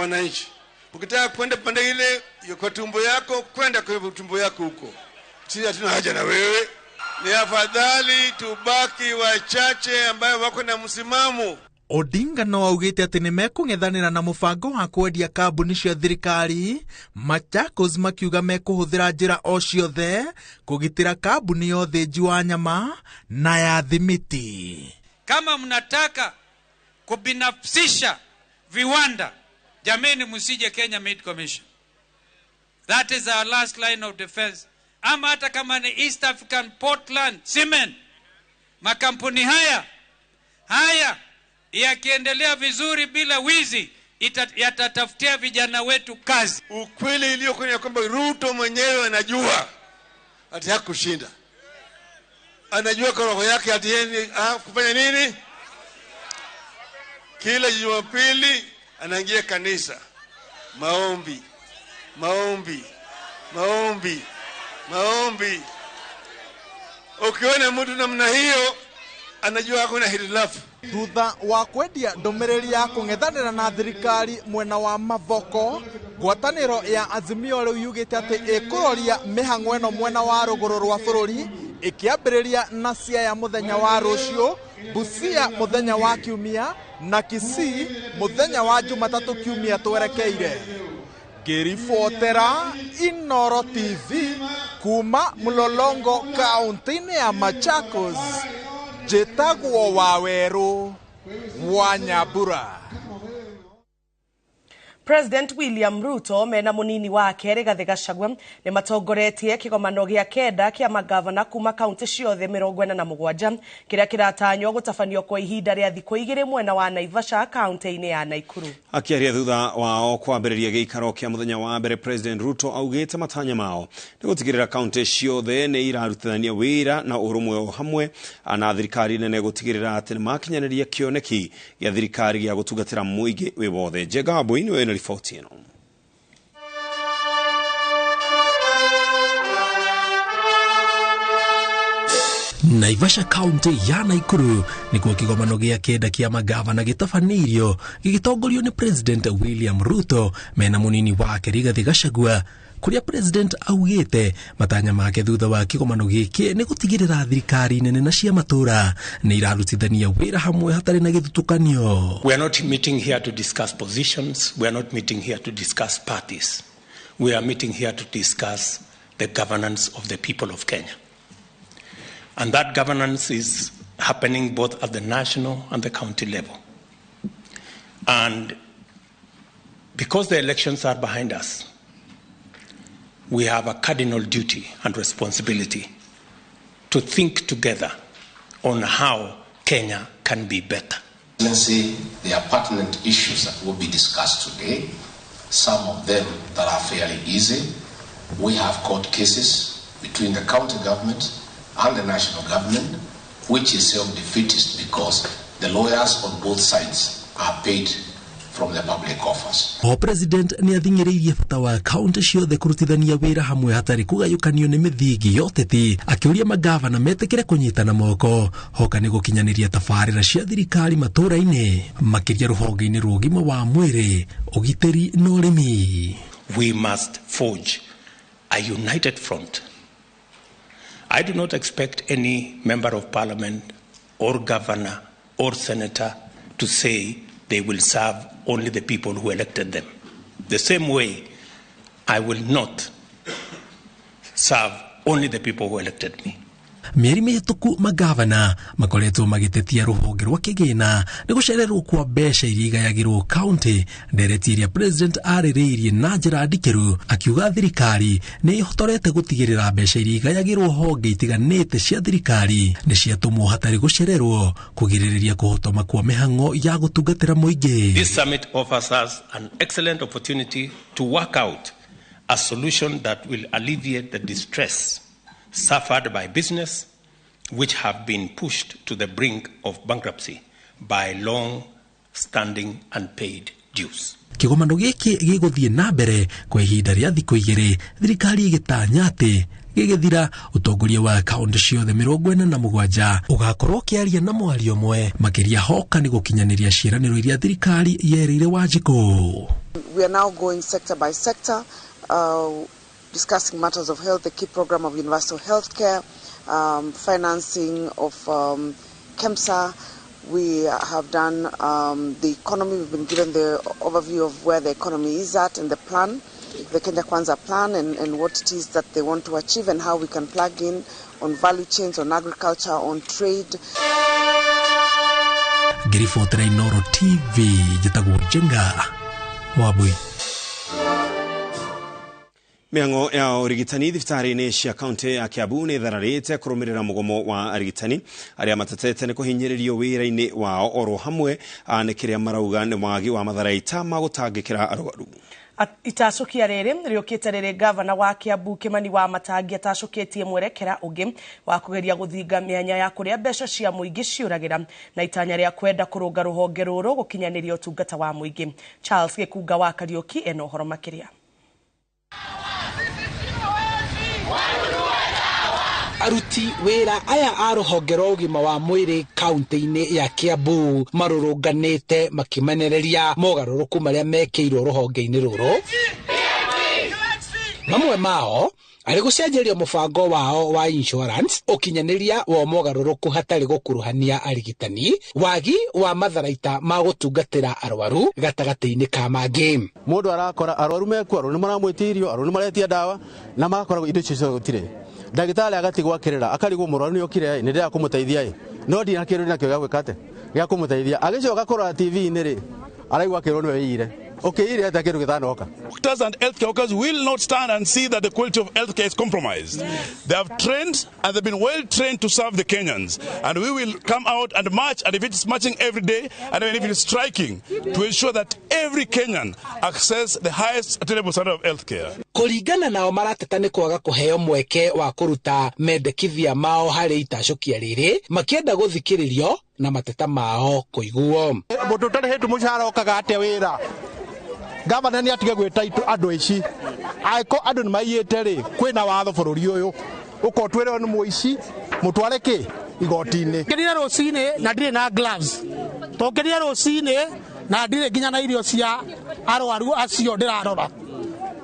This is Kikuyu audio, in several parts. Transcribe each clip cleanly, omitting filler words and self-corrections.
Wananchi, ukitaka kwenda pande ile kwa tumbo yako, kwenda kwa tumbo yako huko. Sisi hatuna haja na wewe. Ni afadhali tubaki wachache ambayo wako na msimamo. Odinga no augite atĩ nĩ mekũng'ethanĩra na mũbango wa kwendia kambuni cia thirikari. Machakos makiuga mekũhũthĩra njĩra o ciothe kũgitĩra kambuni ya ũthĩnji wa nyama na ya thimiti. Kama mnataka kubinafsisha viwanda, jameni, msije Kenya Meat Commission. That is our last line of defense. Ama hata kama ni East African Portland Cement, makampuni haya yakiendelea vizuri bila wizi, yatatafutia vijana wetu kazi. Ukweli iliyo kwenye kwamba Ruto mwenyewe anajua ati hakushinda. Anajua kwa roho yake ati yeye kufanya nini? Kila Jumapili anaingia kanisa. Maombi, maombi, maombi, maombi. Ukiona mtu namna hiyo anajua hakuna hitilafu. Thutha wa kwendia ndũmĩrĩri ya kũng'ethanĩra na thirikari mwena wa Mavoko, ngwatanĩro ya Azimio rĩu yugĩte atĩ ĩkũroria mĩhang'o ĩno mwena wa rũgũrũ rwa bũrũri, ĩkĩambĩrĩria na Siaya mũthenya wa rũciũ, Busia mũthenya wa Kiumia na Kisii mũthenya wa Jumatatũ kiumia twerekeire. Ngĩribotera Inoro TV kuma Mlolongo kaunti-inĩ ya Machakos, njĩtagwo Wawerũ wa Nyambura. President William Ruto mena munini wake Rigathi Gachagua nĩ matongoretie kĩgomano gĩa kenda kĩa magavana kuma kaunti ciothe 47 kĩrĩa kĩratanywo gũtabanio kwa ihinda rĩa thikũ 2 mwena wa Naivasha kaunti-inĩ ya Nakuru. Akĩaria thutha wao kwambĩrĩria gĩikaro kĩa mũthenya wa mbere, President Ruto augĩte matanya mao nĩ gũtigĩrĩra kaunti ciothe nĩ irarutithania wĩra na ũrũmwe o hamwe na thirikari nene gũtigĩrĩra atĩ nĩmakinyanĩria kĩoneki gĩa thirikari gĩa gũtungatĩra mũingĩ wĩ wothe. Njenga Wambui nĩwe wĩna riboti ĩno. Naivasha kaunti ya Nakuru nikuo kigomano gĩa kenda kĩa magavana gĩtabanĩirio gĩgĩtongorio nĩ President William Ruto mena munini wake Rigathi Gachagua, kũrĩa President augĩte matanya make thutha wa kĩgomano gĩkĩ nĩ gũtigĩrĩra thirikari nene na cia matũra nĩ irarutithania wĩra hamwe hatarĩ na gĩthutũkanio. We are not meeting here to discuss positions, we are not meeting here to discuss parties. We are meeting here to discuss the governance of the people of Kenya. And that governance is happening both at the national and the county level. And because the elections are behind us, we have a cardinal duty and responsibility to think together on how Kenya can be better. Excellency, there are pertinent issues that will be discussed today, some of them that are fairly easy. We have court cases between the county government and the national government, which is self-defeatist because the lawyers on both sides are paid from the public coffers. O President nĩ athing'ĩrĩirie bata wa kaunti ciothe kũrutithania wĩra hamwe hatarĩ kũgayũkanio nĩ mĩthingi ya ũteti, akĩũria magavana metĩkĩre kũnyitana moko hoka nĩ gũkinyanĩria tabarĩra cia thirikari matũũra-inĩ, makĩria rũhonge-inĩ rwa ũgima wa mwĩrĩ, ũgitĩri na ũrĩmi. We must forge a united front. I do not expect any member of parliament or governor or senator to say they will serve only the people who elected them. The same way, I will not serve only the people who elected me. Mĩeri mĩhĩtũku magavana makoretwo magĩtetia rũhonge rwa kĩgĩna nĩ gũcererwo kwa mbeca iria igayagĩrwo kaunti, ndereti ĩrĩa President arĩrĩirie na njĩra ndikĩru akiuga thirikari nĩ ĩhotorete gũtigĩrĩra mbeca iria igayagĩrwo honge itiganĩte cia thirikari nĩ ciatũmwo hatarĩ gũcererwo kũgirĩrĩria kũhotoma kwa mĩhang'o ya gũtungatĩra mũingĩ. This summit offers us an excellent opportunity to work out a solution that will alleviate the distress suffered by business which have been pushed to the brink of bankruptcy by long-standing unpaid dues. Kĩgomano gĩkĩ gĩgũthiĩ na mbere kwa ihinda rĩa thikũ 2, thirikari ĩgĩtanya atĩ Gĩgĩthira ũtongoria wa kaunti ciothe 47 ũgakorwo ũkĩaria na mwario ũmwe makĩria hoka nĩ gũkinyanĩria ciĩranĩro iria thirikari yerĩire Wanjikũ. We are now going sector by sector, discussing matters of health, the key program of universal health care, financing of KEMSA. We have done the economy. We've been given the overview of where the economy is at and the plan, the Kenya Kwanza plan, and what it is that they want to achieve and how we can plug in on value chains, on agriculture, on trade. Ngĩribotera Inooro TV njĩtagwo Njenga Wambui. Mĩhang'o ya ũrigitani thibitarĩ-inĩ cia kaunti ya Kiambu nĩ ĩthararĩte kũrũmĩrĩra mũgomo wa arigitani arĩa matetete nĩ kũhinyĩrĩrio wĩra-inĩ wao oro hamwe nĩ kĩrĩa marauga nĩ wagi wa matharaita ma gũtangĩkĩra arwaru. Itacũkia rĩrĩ rĩũkĩte rĩrĩ gavana wa Kiambu Kimani wa Matangi atacũkĩtie mwerekera ũngĩ wa kũgeria gũthinga mĩanya ya kũrĩa mbeca cia mũingĩ ciũragĩra na itanya rĩa kwenda kũrũnga rũhonge rũrũ gũkinyanĩria ũtungata wa mũingĩ. Charles Gĩkunga wa Kariũki ena ũhoro makĩria. Aruti wĩra aya a rũhonge rwa ũgima wa mwĩrĩ kaunti-inĩ ya Kiambu marũrũnganĩte makĩmenereria mogarũrũku marĩa mekĩirwo rũhonge-inĩ rũrũ. Mamwe mao arĩ gũcenjerio mũbango wao wa insurance, ũkinyanĩria wa mogarũrũku hatarĩ gũkuruhania arigitani, wagi wa matharaita ma gũtungatĩra arwaru gatagatĩ-inĩ ka mangĩ. Mũndũ arakora arwaru mekuo, arwaru nĩmaramwĩtia irio, arwaru nĩmaretia ndawa na magakoragwo indo icio ciothe gũtirĩ. Ndagĩtarĩ agatigwo akĩrĩra akarigwo mũrwaru nĩokire nĩ ndĩrenda kũmũteithia no ndina kĩndũ nakĩo gĩa gwĩka atĩa gĩa kũmũteithia. Agĩcoka kũrora TV-inĩ rĩ araigua akĩrwo nĩwe wĩire ũkĩire atĩa kĩndũ gĩtanoka. Doctors and healthcare workers will not stand and see that the quality of healthcare is compromised. They have trained and they've been well trained to serve the Kenyans. And we will come out and march, and if it's marching every day, and even if it's striking, to ensure that every Kenyan accesses the highest attainable standard of healthcare. Kũringana nao marateta nĩ kwaga kũheo mweke wa kũruta mendekithia mao harĩ itacũkia rĩrĩ makĩenda gũthikĩrĩrio na mateta mao kũiguo. Mũndũ ũtarĩhĩtwo mũcara okaga atĩa wĩra? Gavana nĩ atige gwĩta andũ aici. Angĩkorwo andũ nĩ maiyĩte rĩ, kwĩna watho bũrũri ũyũ. Ũkorwo twĩrwo nĩ mũici, mũtware kĩ? Igoti-inĩ. Ngĩrire rũcinĩ na ndirĩ na gloves. Tũkĩrire rũcinĩ na ndirĩ nginya na irio cia arwaru acio ndĩrarora.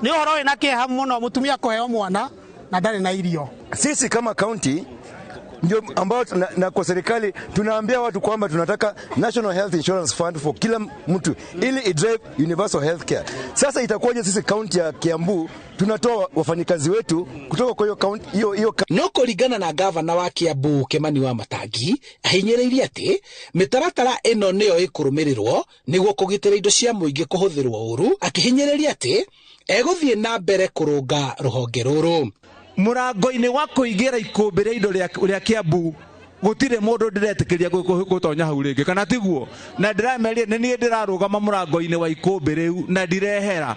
Nĩ ũhoro wĩna kĩeha mũno mũtumia kũheo mwana na ndarĩ na irio. Sisi kama county ndio ambao na kwa serikali tunaambia watu kwamba tunataka National Health Insurance Fund for kila mtu ili idrive universal health care. Sasa itakuwaje sisi county ya Kiambu tunatoa wafanyikazi wetu kutoka kwa hiyo county hiyo hiyo? No kũringana na gavana wa Kiambu Kimani wa Matangi ahinyĩrĩirie atĩ mĩtaratara ĩno nĩyo ĩkũrũmĩrĩrwo nĩguo kũgitĩra indo cia mũingĩ kũhũthĩrwo ũru, akĩhinyĩrĩria atĩ egũthiĩ na mbere kũrũnga rũhonge rũrũ. Mũrango-inĩ wa kũingĩra ikũmbĩ rĩa indo rĩa Kiambu gũtirĩ mũndũ ndĩretĩkĩria gũtonya hau rĩngĩ, kana tiguo? Na ndĩrameria nĩ niĩ ndĩrarũgama mũrango-inĩ wa ikũmbĩ rĩu na ndirehera.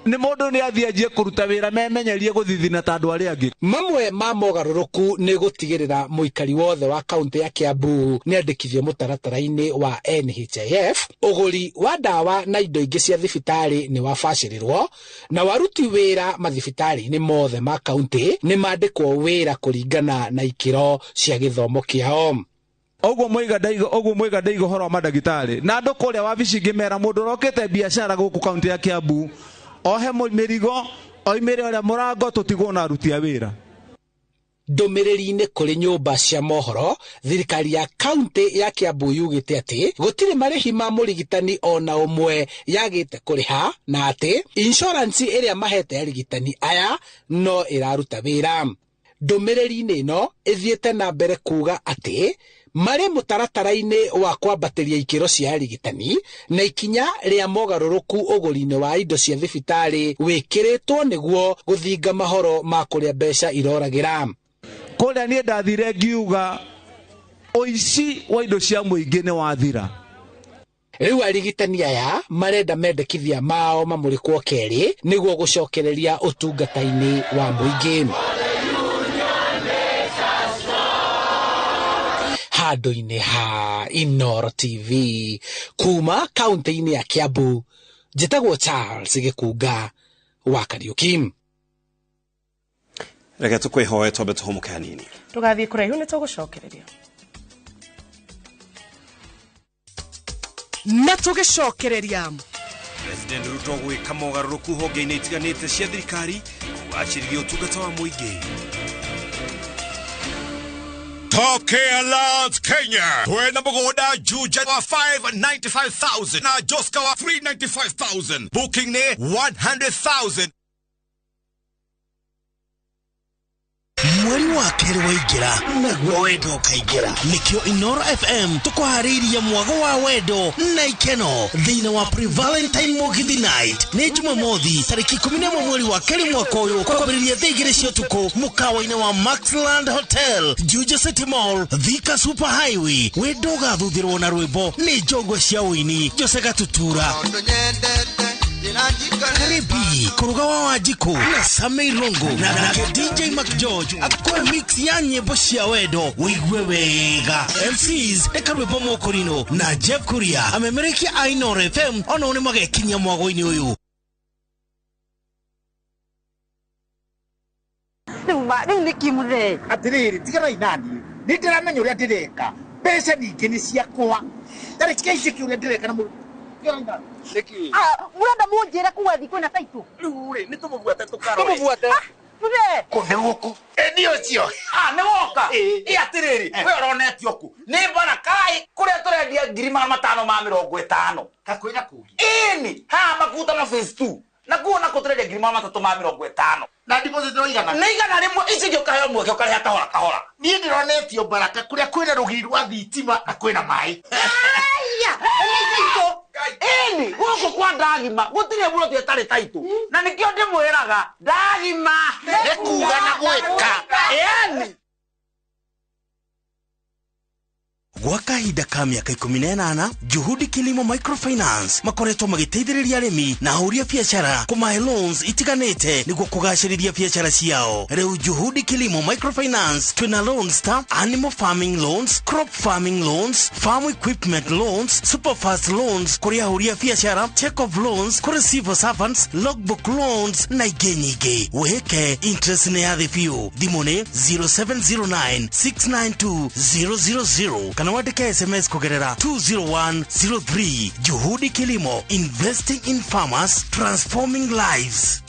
Nĩ mũndũ nĩ athiĩ anjie kũruta wĩra memenyerie gũthithina ta andũ arĩa angĩ. Mamwe ma mogarũrũku nĩ gũtigĩrĩra mũikari wothe wa kaunti ya Kiambu nĩ andĩkithio mũtaratara-inĩ wa NHIF, ũgũri wa ndawa na indo ingĩ cia thibitarĩ nĩ wabacĩrĩrwo, na waruti wĩra mathibitarĩ-inĩ mothe ma kaunti nĩ mandĩkwo wĩra kũringana na ikĩro cia gĩthomo kĩao. Ũguo mwaiga ndaigo, ũguo mwaiga ndaigo ũhoro wa mandagĩtarĩ na andũ kũrĩa wabici ngĩmera mũndũ ũrokĩte biacara gũkũ kaunti ya Kiambu ohe mĩrigo oimĩre ũrĩa mũrango tũtigwo na aruti a wĩra. Ndũmĩrĩri-inĩ kũrĩ nyũmba cia mohoro, thirikari ya kaunti ya Kiambu yugĩte atĩ gũtirĩ marĩhi ma mũrigitani ona ũmwe yagĩte kũrĩha na atĩ insurance ĩrĩa mahete arigitani aya no ĩraruta wĩra. Ndũmĩrĩri-inĩ ĩno ĩthiĩte na mbere kuga atĩ marĩ mũtaratara-inĩ wa kwambatĩria ikĩro cia arigitani na ikinya rĩa mogarũrũku ũgũri-inĩ wa indo cia thibitarĩ wĩkĩrĩtwo nĩguo gũthinga mahoro ma kũrĩa mbeca iroragĩra. Kũrĩa niĩ ndathire ngiuga ũici wa indo cia mũingĩ nĩ wathira. Rĩu arigitani aya marenda mendekithia mao mamũrĩkwo kerĩ nĩguo gũcokereria ũtungata-inĩ wa mũingĩ. Handũ-inĩ ha Inooro TV kuma kaunti-inĩ ya Kiambu, njĩtagwo Charles Gĩkunga wa Kariũki. Reke tukwihoe twambe tuhumuke hanini. Tugathiĩ kũraihu nĩ tũgũcokereria. Na tũgĩcokereria President Ruto gwĩka mogarũrũku honge-inĩ itiganĩte cia thirikari kũgacĩrithia ũtungata wa mũingĩ. Tokea Lands Kenya. Twena mũgũnda Juja wa 595,000 na Joska wa 395,000. Booking ni 100,000. Mweri wa kerĩ waingĩra naguo wendo ũkaingĩra. Nĩkĩo Inoro FM tũkũharĩirie mwago wa wendo na ikeno thĩinĩ wa Pre-Valentine Mũgithi Night. Nĩ Jumamothi tarĩki 11 mweri wa kerĩ mwaka ũyũ kwambĩrĩria thaa 2 cia ũtukũ mũkawa-inĩ wa Maxland Hotel, Juja City Mall, Thika Super Highway. Wendo ũgathuthĩrwo na rwĩmbo nĩ njongwe cia ũini Jose Gatutura, Karibi Kuruga wa Wanjikũ na Sammy Rongo na nake DJ McGeorge akwe mix ya nyĩmbo cia wendo wĩigue wega. MCs nĩ Karwĩmbo Mokorino na Jeff Kuria amemerekia a Inoro FM onao nĩ magekinyia mwago-inĩ ũyũ. Rĩu nĩ kĩ mũthee? Atĩrĩrĩ, tiganai naniĩ, nĩ ndĩramenya ũrĩa ndĩreka, mbeca ningĩ nĩ ciakwa, tarĩ ici kĩ ũrĩa ndĩreka na Murenda munjire kuga thi kwina taitũ. Rĩu rĩ, nĩ tũmũbuate tũkarore. Tũmũbuate. Mũthee. Kũ nĩ gũkũ? Ĩ nĩ ũcio. Nĩ woka. Ĩ atĩrĩrĩ, we ũronetio kũ? Nĩ Barakai kũrĩa tũrendia 550,000. Kakwĩna kũngĩ. Ĩni, haha Makutano phase 2. Na kuo nako tũrendia 350,000. Na deposit no igana. Nĩ 100, ici ingĩ ũkaheo mweke ũkarĩha kahora kahora. Niĩ ndĩronetio Baraka kũrĩa kwĩna rũgiri rwa thitima na kwĩna maĩ. Aya, nĩ taitũ. Ĩni, gũkũ kwa ndagima gũtirĩ mũroti ĩtarĩ taitũ. Na nĩkĩo ndĩmwĩraga ndagima nĩ kuga na gwĩka. Ĩni. Gwa kahinda ka mĩaka 18 Juhudi Kilimo Microfinance makoretwo magĩteithĩrĩria arĩmi na ahũri a biacara kũmahe loans itiganĩte nĩguo kũgacĩrithia biacara ciao. Rĩu Juhudi Kilimo Microfinance twĩna loans ta animal farming loans, crop farming loans, farm equipment loans, superfast loans kũrĩ ahũri a biacara, check off loans kũrĩ civil servants, logbook loans na ingĩ nyingĩ. Wĩhĩke interest nĩ ya thĩ biũ. Thimũ nĩ 0709 692 000 kana wandĩke SMS kugerera 20103. Juhudi Kilimo, investing in farmers, transforming lives.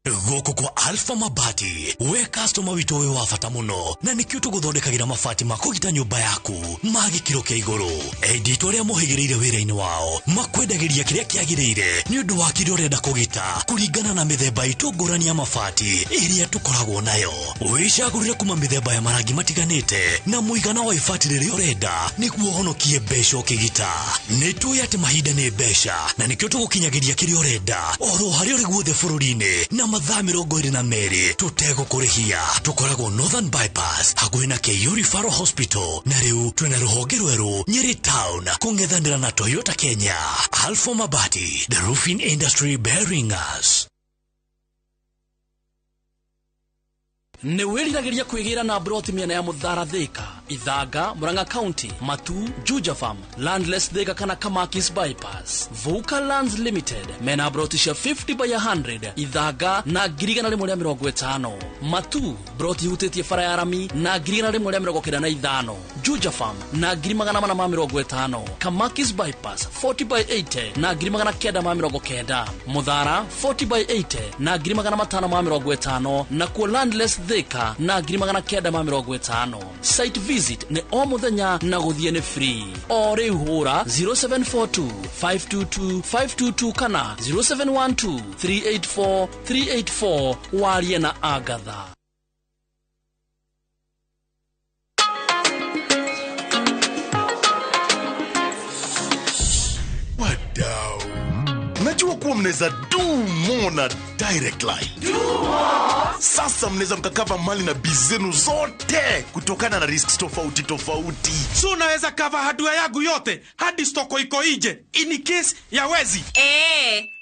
Gũkũ kwa Alpha Mabati, we customer witũ wĩ wa bata mũno na nĩkĩo tũgũthondekagĩra mabati ma kũgita nyũmba yaku ma gĩkĩro kĩa igũrũ. Endi arĩa mohĩgĩrĩire wĩra-inĩ wao makwendagĩria kĩrĩa kĩagĩrĩire nĩ ũndũ wa kĩrĩa ũrenda kũgita kũringana na mĩthemba itũ ngũrani ya mabati ĩrĩa tũkoragwo nayo. Wĩcagũrĩre kuma mĩthemba ya marangi matiganĩte na mũigana wa ibati rĩrĩa ũrenda nĩguo ũhonokie mbeca ũkĩgita. Nĩ tũĩ atĩ mahinda nĩ mbeca na nĩkĩo tũgũkinyagĩria kĩrĩa ũrenda oro harĩa ũrĩ guothe bũrũri-inĩ na mathaa 22 tũtegũkũrĩhia. Tũkoragwo Northern Bypass hakuhĩ na KU Referral Hospital na rĩu twĩna rũhonge rwerũ Nyeri Town kũng'ethanĩra na Toyota Kenya. Alpha Mabati, the roofing industry bearing us. Nĩ wĩriragĩria kwĩgĩra na broti mĩena ya Mũthara Thika, Ithanga, Murang'a County, Matu, Juja Farm, Landless Thika kana Kamakis Bypass. Vuka Lands Limited mena broti cia 50 by 100 Ithanga na 150,000. Matu broti hutĩtie bara ya rami na 195,000. Juja Farm na 450,000. Kamakis Bypass 40 by 80 na 990,000. Muthara 40 by 80 na 550,000 na kuo Landless Thika na 950,000. Site visit nĩ o mũthenya na gũthiĩ nĩ free. O rĩu hũra 0742 522 522 kana 0712 384 384 warie na Agatha. Wadau, najua kuwa mnaweza do more na Direct Line. Do more. Sasa mnaweza mkakava mali na bizenu zote kutokana na risks tofauti tofauti. So unaweza cover hardware yangu yote hadi stoko iko nje in case ya wezi.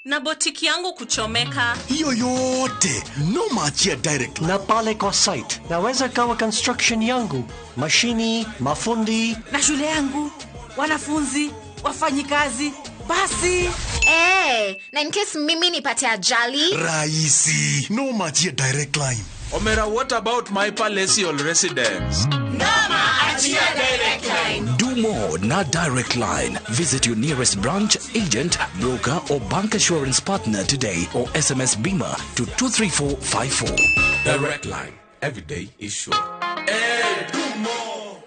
Na botiki yangu kuchomeka. Hiyo yote no maachia Direct Line. Na pale kwa site naweza kawa construction yangu, mashini, mafundi na shule yangu, wanafunzi, wafanyikazi. Basi Na in case mimi nipate ajali? Rahisi, no machia Direct Line. Omera, what about my palatial residence? Noma achia Direct Line. Do more na Direct Line. Visit your nearest branch, agent, broker or bank assurance partner today or SMS BIMA to 23454. Direct Line. Every day is sure. Hey, do more.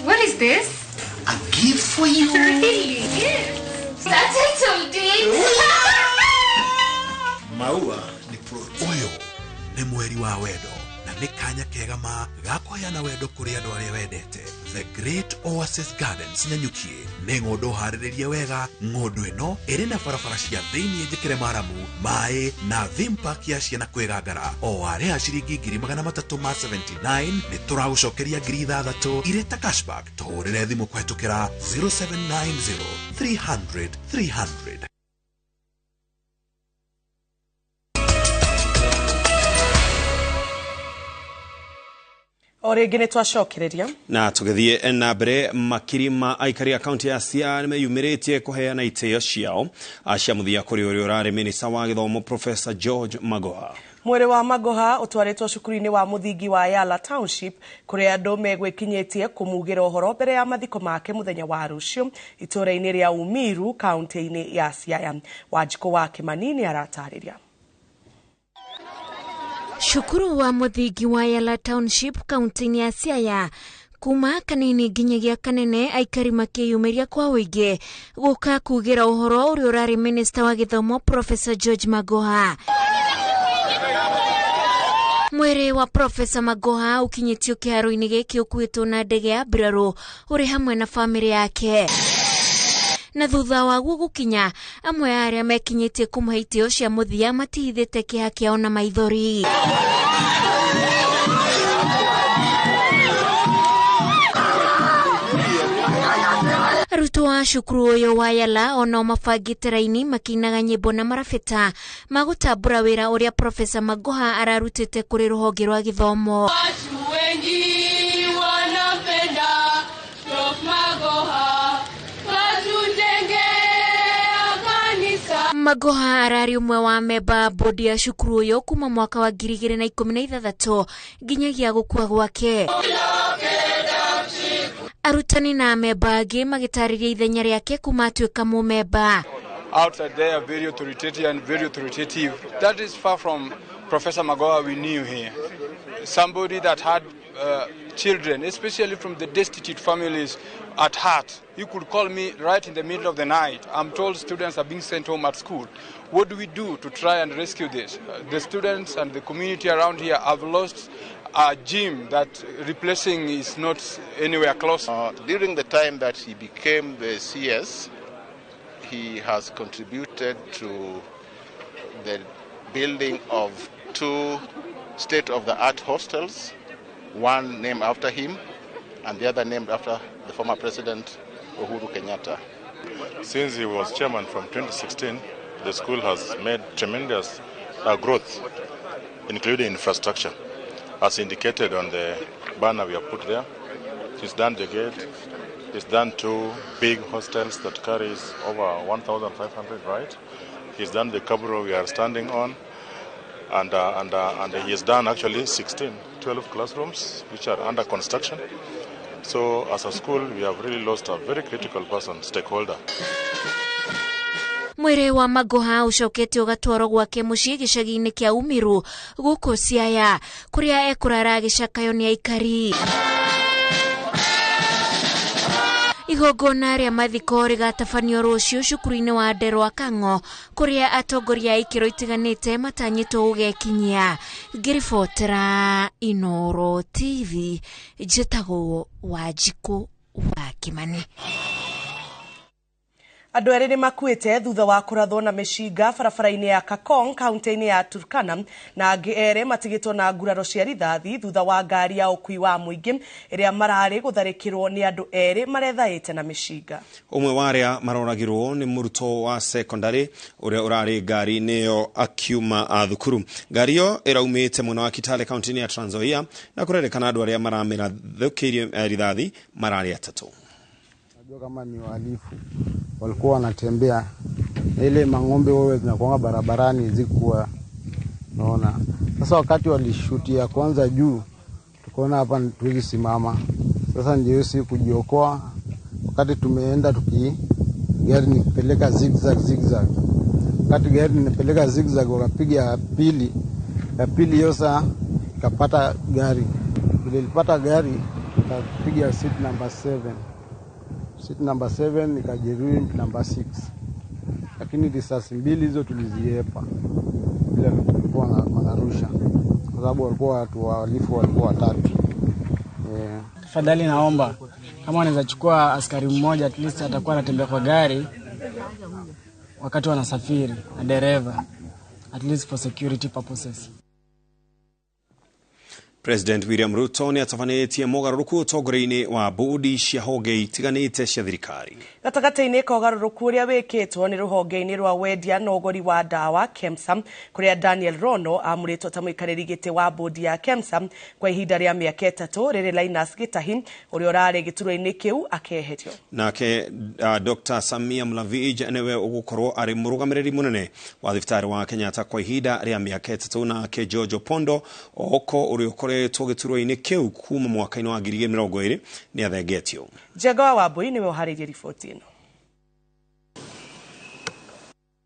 What is this? A gift for you. Really? That's it, Maua ni fruit. Uyu ni mweri wa wendo na nĩ kanya kega ma ga kũheana wendo kũrĩ andũ arĩa wendete. The Great Oasis Gardens Nanyuki nĩ ng'ũndũ harĩrĩrie wega. Ng'ũndũ ĩno ĩrĩ na barabara cia thĩinĩ njĩkĩre maramu, maĩ na theme park ya ciana kwĩgangara. O arĩa ciringi 379 nĩ tũragũcokeria 6,000 irĩ ta cashback. Tũhũrĩre thimũ kũhetũkĩra 0790 300 300. O rĩngĩ nĩ twacokereria na tũgĩthiĩ na mbere. Makiri ma aikari a kaunti ya Siaya nĩmeyumĩrĩtie kũheana itĩo ciao cia mũthia kũrĩ ũrĩa ũrarĩ minista wa gĩthomo Professor George Magoha. Mwĩrĩ wa Magoha ũtwarĩtwo cukuru-inĩ wa mũthingi wa Yala Township kũrĩa andũ megwĩkinyĩtie kũmugĩra ũhoro mbere ya mathiko make mũthenya wa rũciũ itũũra-inĩ rĩa Umiru kaunti-inĩ ya Siaya. Wanjikũ wa Kĩmani nĩ aratarĩria. Cukuru wa mũthingi wa Yala Township kaunti-inĩ ya Siaya kuma kanini nginyagia kanene aikari makĩyumĩria kwa ũingĩ gũka kugĩra ũhoro ũrĩa ũrarĩ minista wa gĩthomo Professor George Magoha. Mwĩrĩ wa Professor Magoha ũkinyĩtio kĩharo-inĩ gĩkĩ ũkuĩtwo na ndege ya mbirarũ ũrĩ hamwe na bamĩrĩ yake. Na thutha waguo gũkinya, amwe a arĩa mekinyĩtie kũmũhe itĩo cia mũthia matihithĩte kĩeha kĩao na maithori. Arutwo a cukuru ũyũ wa Yala onao mabangĩte raini makĩinaga nyĩmbo na marabĩta ma gũtambũra wĩra ũrĩa Professor Magoha ararutĩte kũrĩ rũhonge rwa gĩthomo. Watu wengi wanapenda Prof Magoha. Magoha ararĩ ũmwe wa memba bodi ya cukuru ũyũ kuma mwaka wa 2016 nginyagia gũkua gwake. Arutani na memba angĩ magĩtarĩria ithenya rĩake kuma atuĩka mũmemba. Outside there very authoritative and very authoritative. That is far from Professor Magoha we knew here. Somebody that had children, especially from the destitute families at heart. You could call me right in the middle of the night. I'm told students are being sent home at school. What do we do to try and rescue this? The students and the community around here have lost a gym that replacing is not anywhere close. During the time that he became the CS, he has contributed to the building of 2 state-of-the-art hostels, one named after him and the other named after the former president, Uhuru Kenyatta. Since he was chairman from 2016, the school has made tremendous growth, including infrastructure, as indicated on the banner we have put there. He's done the gate, he's done 2 big hostels that carries over 1,500, right? He's done the cabro we are standing on. And he has done actually 12 classrooms which are under construction. So as a school, we have really lost a very critical person, stakeholder. Mwĩrĩ wa Magoha ũcokete ũgatwarwo gwake mũciĩ gĩcagi-inĩ kĩa Umiru gũkũ Siaya kũrĩa ekũrara agĩcakayo nĩ aikari. Igongona rĩa mathiko rĩgatabanio rũciũ cukuru-inĩ wa Nderwa Kang'o kũrĩa atongoria a ikĩro itiganĩte matanyĩtwo gũgekinyia. Ngĩribotera Inoro TV, njĩtagwo Wanjikũ wa Kĩmani. Andũ erĩ nĩ makuĩte thutha wa kũrathwo na mĩcinga barabara-inĩ ya Kakong kaunti-inĩ ya Turkana na angĩ erĩ matigĩtwo na nguraro cia rithathi thutha wa ngari ya ũkui wa mũingĩ ĩrĩa mararĩ gũtharĩkĩrwo nĩ andũ erĩ marethaĩte na mĩcinga. Ũmwe wa arĩa maroragirwo nĩ mũrutwo wa secondary ũrĩa ũrarĩ ngari-inĩ ĩyo akiuma thukuru. Ngari ĩyo ĩraumĩte mwena wa Kitale kaunti-inĩ ya Trans Nzoia na kũrerĩkana andũ arĩa maramĩrathũkĩirie rithathi mararĩ atatũ. Najua kama ni wahalifu walikuwa wanatembea na ile mang'ombe wewe zinakuanga barabarani zikuwa naona. Sasa wakati walishutia kwanza juu, tukaona hapa tuwezi simama. Sasa ndio si kujiokoa. Wakati tumeenda tuki gari nipeleka zigzag zigzag. Wakati gari nipeleka zigzag wakapiga ya pili hiyo saa ikapata gari. Vile ilipata gari ikapiga seat number 7. Seat number 7 ikajeruhi number 6. Lakini risasi mbili hizo tuliziepa bila kulikuwa wanarusha, kwa sababu walikuwa watu wahalifu walikuwa watatu. Tafadhali naomba kama wanaweza chukua askari mmoja at least atakuwa anatembea kwa gari wakati wanasafiri na dereva, at least for security purposes. President William Ruto nĩ atabanĩtie mogarũrũku ũtongoria-inĩ wa bodi cia honge itiganĩte cia thirikari. Gatagatĩ-inĩ ka ũgarũrũku ũrĩa wĩkĩtwo nĩ rũhonge-inĩ rwa wendia na ũgũri wa ndawa KEMSA, kũrĩa Daniel Rono amũrĩtwo ta mũikarĩri gĩtĩ wa bodi ya KEMSA kwa ihinda rĩa mĩaka 3, rĩrĩ Linus Gitahi ũrĩa ũrarĩ gĩturwa-inĩ kĩu akeherio. Nake Dr. Samia Mlavij nĩwe ũgũkorwo arĩ mũrũgamĩrĩri mũnene wa thibitarĩ wa Kenyatta kwa ihinda rĩa mĩaka 3, nake George Opondo Oko ũrĩa ũkoretwo gĩturwa-inĩ kĩu kuma mwaka-inĩ wa 2020 nĩ athengetio. Njenga wa Wambui nĩwe ũharĩirie riboti ĩno.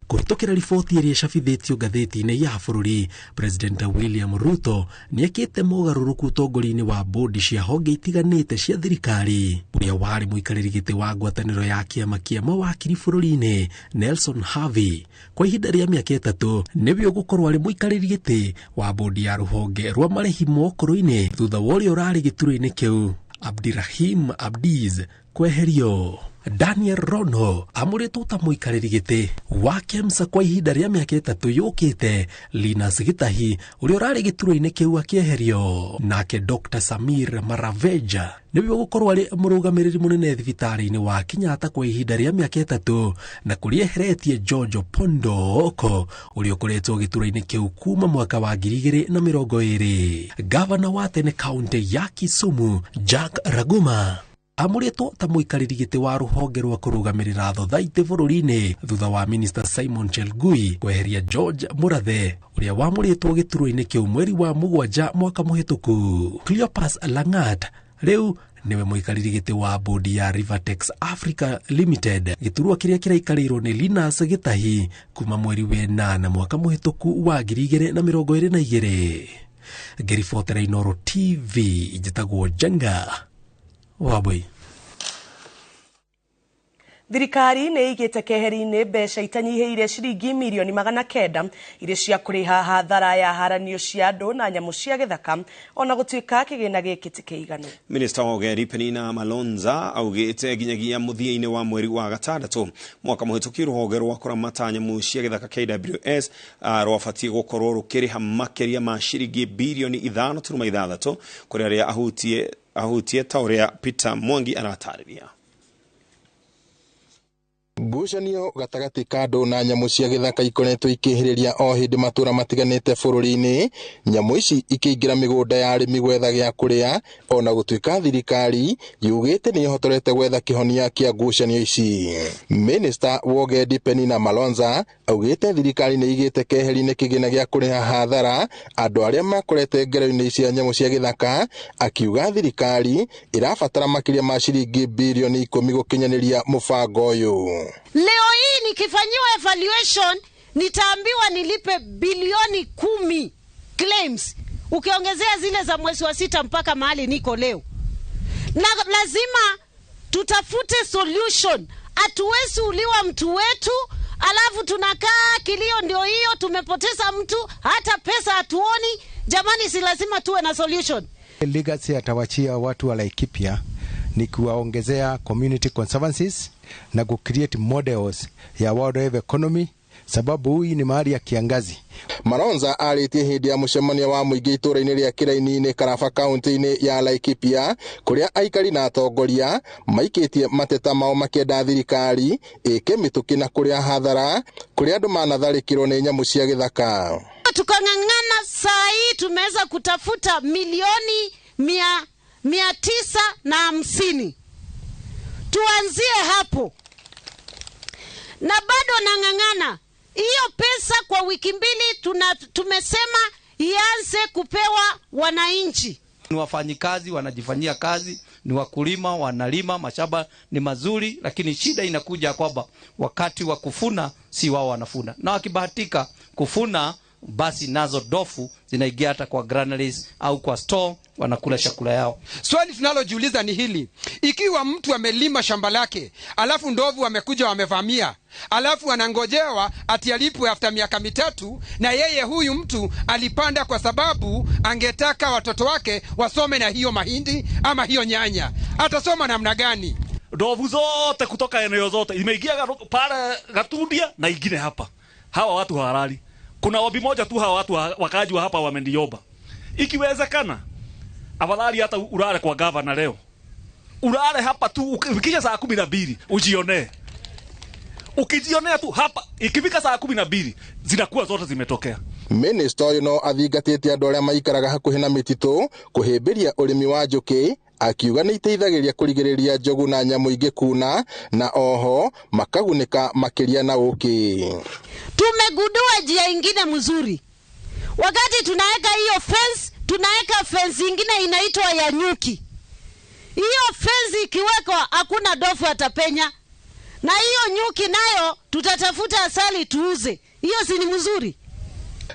Kũhĩtũkĩra riboti ĩrĩa ĩcabithĩtio ngathĩti-inĩ ya bũrũri, President William Ruto nĩekĩte mogarũrũku ũtongoria-inĩ wa bodi cia honge itiganĩte cia thirikari. Ũrĩa warĩ mũikarĩri gĩtĩ wa ngwatanĩro ya kĩama kĩa mawakiri bũrũri-inĩ Nelson Harvey kwa ihinda rĩa mĩaka 3 nĩwe ũgũkorwo arĩ mũikarĩri gĩtĩ wa bodi ya rũhonge rwa marĩhi mokũrũ-inĩ thutha wa ũrĩa ũrarĩ gĩturwa-inĩ kĩu Abdirahim Abdiz kweherio. Daniel Rono amũrĩtwo ta mũikarĩri gĩtĩ wa KEMSA kwa ihinda rĩa mĩaka 3 yũkĩte, Linus Gitahi ũrĩa ũrarĩ gĩturwa-inĩ kĩu akĩeherio. Nake Dr. Samir Maraveja nĩwe ũgũkorwo arĩ mũrũgamĩrĩri mũnene thibitarĩ-inĩ wa Kenyatta kwa ihinda rĩa mĩaka 3, na kũrĩa eheretie George Opondo Oko ũrĩa ũkoretwo gĩturwa-inĩ kĩu kuma mwaka wa 2020. Gavana wa tene kaunti ya Kisumu Jack Raguma amũrĩtwo ta mũikarĩri gĩtĩ wa rũhonge rwa kũrũgamĩrĩra thothaitĩ bũrũri-inĩ thutha wa Minister Simon Chelgui kweheria George Murathe ũrĩa wamũrĩtwo gĩturwa-inĩ kĩu mweri wa 7 mwaka mũhĩtũku. Cleopas Langat rĩu nĩwe mũikarĩri gĩtĩ wa bodi ya Rivertex Africa Limited, gĩturwa kĩrĩa kĩraikarĩirwo nĩ Linus Gitahi kuma mweri wa 8 mwaka mũhĩtũku wa 2022. Ngĩribotera Inooro TV, njĩtagwo Njenga Wambui. Thirikari nĩ ĩigĩte keheri-inĩ mbeca itanyihĩire ciringi mirioni 900 irĩ cia kũrĩha hathara ya haranio cia andũ na nyamũ cia gĩthaka, ona gũtuĩka kĩgĩna gĩkĩ ti kĩiganu. Minista wa ũgeri Penina Malonza augĩte nginyagia mũthia-inĩ wa mweri wa 6 mwaka mũhĩtũki rũhonge rwa kũramata nyamũ cia gĩthaka KWS rwabatiĩ gũkorwo rũkĩrĩha makĩria ma ciringi birioni 5.6 kũrĩ arĩa ahutie ta ũrĩa Peter Mwangi aratarĩria. Ngucanio gatagatĩ ka andũ na nyamũ cia gĩthaka ikoretwo ikĩhĩrĩria o hĩndĩ matũra matiganĩte bũrũri-inĩ, nyamũ ici ikĩingĩra mĩgũnda ya arĩmi gwetha gĩa kũrĩa, ona gũtuĩka thirikari yugĩte nĩ ĩhotorete gwetha kĩhonia kĩa ngucanio ici. Minista wa ũgendi Penina Malonza augĩte thirikari nĩ ĩigĩte keheri-inĩ kĩgĩna gĩa kũrĩha hathara andũ arĩa makorete ngero-inĩ cia nyamũ cia gĩthaka, akiuga thirikari ĩrabatara makĩria ma ciringi birioni 10 gũkinyanĩria mũbango ũyũ. Leo hii nikifanyiwa evaluation nitaambiwa nilipe bilioni 10 claims, ukiongezea zile za mwezi wa 6 mpaka mahali niko leo. Na lazima tutafute solution. Hatuwezi uliwa mtu wetu alafu tunakaa kilio ndio hiyo, tumepoteza mtu, hata pesa hatuoni. Jamani, si lazima tuwe na solution. Legacy atawachia watu wa Laikipia ni kuwaongezea community conservancies na ku create models ya wildlife economy, sababu hii ni mahali ya kiangazi. Maronza arĩtie hĩndĩ ya mũcemanio wa mũingĩ itũũra-inĩ rĩa Kĩraini-inĩ Karaba kaunti-inĩ ya Laikipia, kũrĩa aikari na atongoria maikĩtie mateta mao makĩenda thirikari ĩke mĩtũkĩ na kũrĩa hathara kũrĩa andũ manatharĩkĩrwo nĩ nyamũ cia gĩthaka. Tukang'ang'ana, saa hii tumeweza kutafuta milioni 950. Tuanzie hapo. Na bado nang'ang'ana hiyo pesa kwa wiki mbili tumesema ianze kupewa wananchi. Ni wafanyikazi wanajifanyia kazi, ni wakulima wanalima, mashamba ni mazuri, lakini shida inakuja kwamba wakati wa kufuna si wao wanafuna, na wakibahatika kufuna basi nazo dofu zinaingia hata kwa granaries au kwa store, wanakula chakula yao. Swali tunalojiuliza ni hili: ikiwa mtu amelima shamba lake alafu ndovu wamekuja wamevamia, alafu anangojewa ati alipwe after miaka 3, na yeye huyu mtu alipanda kwa sababu angetaka watoto wake wasome na hiyo mahindi ama hiyo nyanya, atasoma namna gani? Ndovu zote kutoka eneo zote imeingia pale Gatundia na ingine hapa. Hawa watu halali. Kuna wabi moja tu hawa watu wakaji wa hapa wameniomba. Ikiwezekana afadhali hata ulale kwa gavana leo. Ulale hapa tu ukifikisha saa 12 ujionee. Ukijionea tu hapa ikifika saa 12 zinakuwa zote zimetokea. Minister ũyũ no athingatĩte andũ arĩa maikaraga hakuhĩ na mĩtitũ kũhĩmbĩria ũrĩmi wa njũkĩ, akiuga nĩ iteithagĩrĩria kũrigĩrĩria njogu na nyamũ ingĩ kuna, na oho makagunĩka makĩria na ũkĩ. Tumegundua njia ingine mzuri. Wakati tunaweka hiyo fence, tunaweka fence ingine inaitwa ya nyuki. Hiyo fence ikiwekwa hakuna dofu atapenya. Na hiyo nyuki nayo tutatafuta asali tuuze. Hiyo si ni mzuri?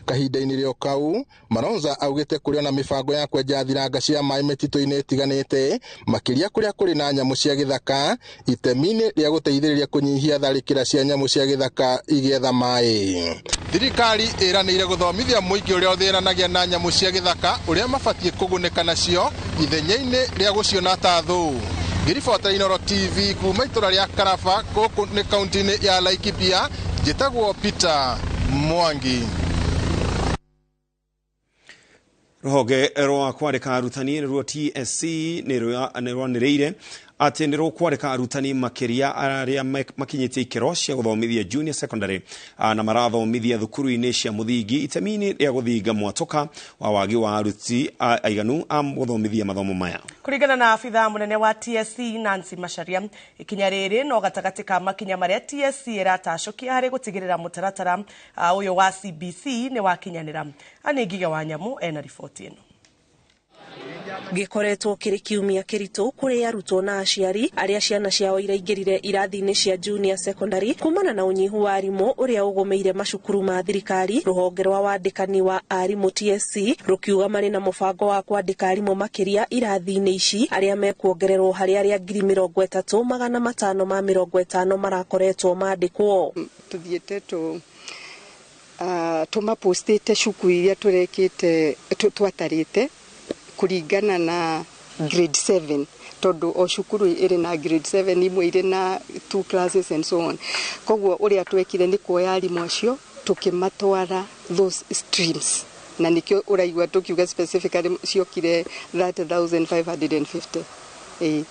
Kahinda-inĩ rĩo kau, Maronza augĩte kũrĩ na mĩbango ya kwenja thiranga cia maĩ mĩtitũ-inĩ ĩtiganĩte, makĩria kũrĩa kũrĩ na nyamũ cia gĩthaka, itemi-inĩ rĩa gũteithĩrĩria kũnyihia tharĩkĩra cia nyamũ cia gĩthaka igĩetha maĩ. Thirikari ĩranĩire gũthomithia mũingĩ ũrĩa ũthĩnanagia na nyamũ cia gĩthaka ũrĩa mabatiĩ kũgunĩka nacio ithenya-inĩ rĩa gũciona ta thũ. Ngĩribota Inooro TV kuma itũra rĩa Karaba gũkũ nĩ kaunti-inĩ ya Laikipia, njĩtagwo Peter Mwangi. Rũhonge rwa kwandĩka arutani nĩruo TSC nĩ rwanĩrĩire atĩ nĩ rũkwandĩka arutani makĩria arĩa makinyĩtie ikĩro cia gũthomithia junior secondary na marathomithia thukuru-inĩ cia mũthingi itemi-inĩ rĩa gũthinga mwatũka wa wagi wa aruti aiganu a gũthomithia mathomo maya. Kũringana na abithaa mũnene wa TSC Nancy Macharia, ikinya rĩrĩ no gatagatĩ ka makinya marĩa TSC ĩratacũkia harĩ gũtigĩrĩra mũtaratara ũyũ wa CBC nĩ wakinyanĩra. Anne Ngige wa Nyamu ena riboti ĩno. Gĩkoretwo kĩrĩ kiumia kĩritũ kũrĩ arutwo na aciari arĩa ciana ciao iraingĩrire irathi-inĩ cia junior secondary kumana na ũnyihu wa arimũ ũrĩa ũgũmĩire macukuru ma thirikari. Rũhonge rwa wandĩkani wa arimũ TSC rũkiuga marĩ na mũbango wa kwandĩka arimũ makĩria irathi-inĩ ici arĩa mekuongererwo harĩ arĩa 30,550 marakoretwo mandĩkwo. Tũthiĩte tũmapostĩte cukuru iria tũrekĩte twatarĩte kũringana na grade 7, tondu o cukuru ĩrĩ na grade 7 imwe irĩ na 2 classes and so on. Koguo ũrĩa twekire nĩ kuoya arimũ acio tũkĩmatwara those streams, na nikĩo ũraigua tũkiuga specifically ciokire 30,550.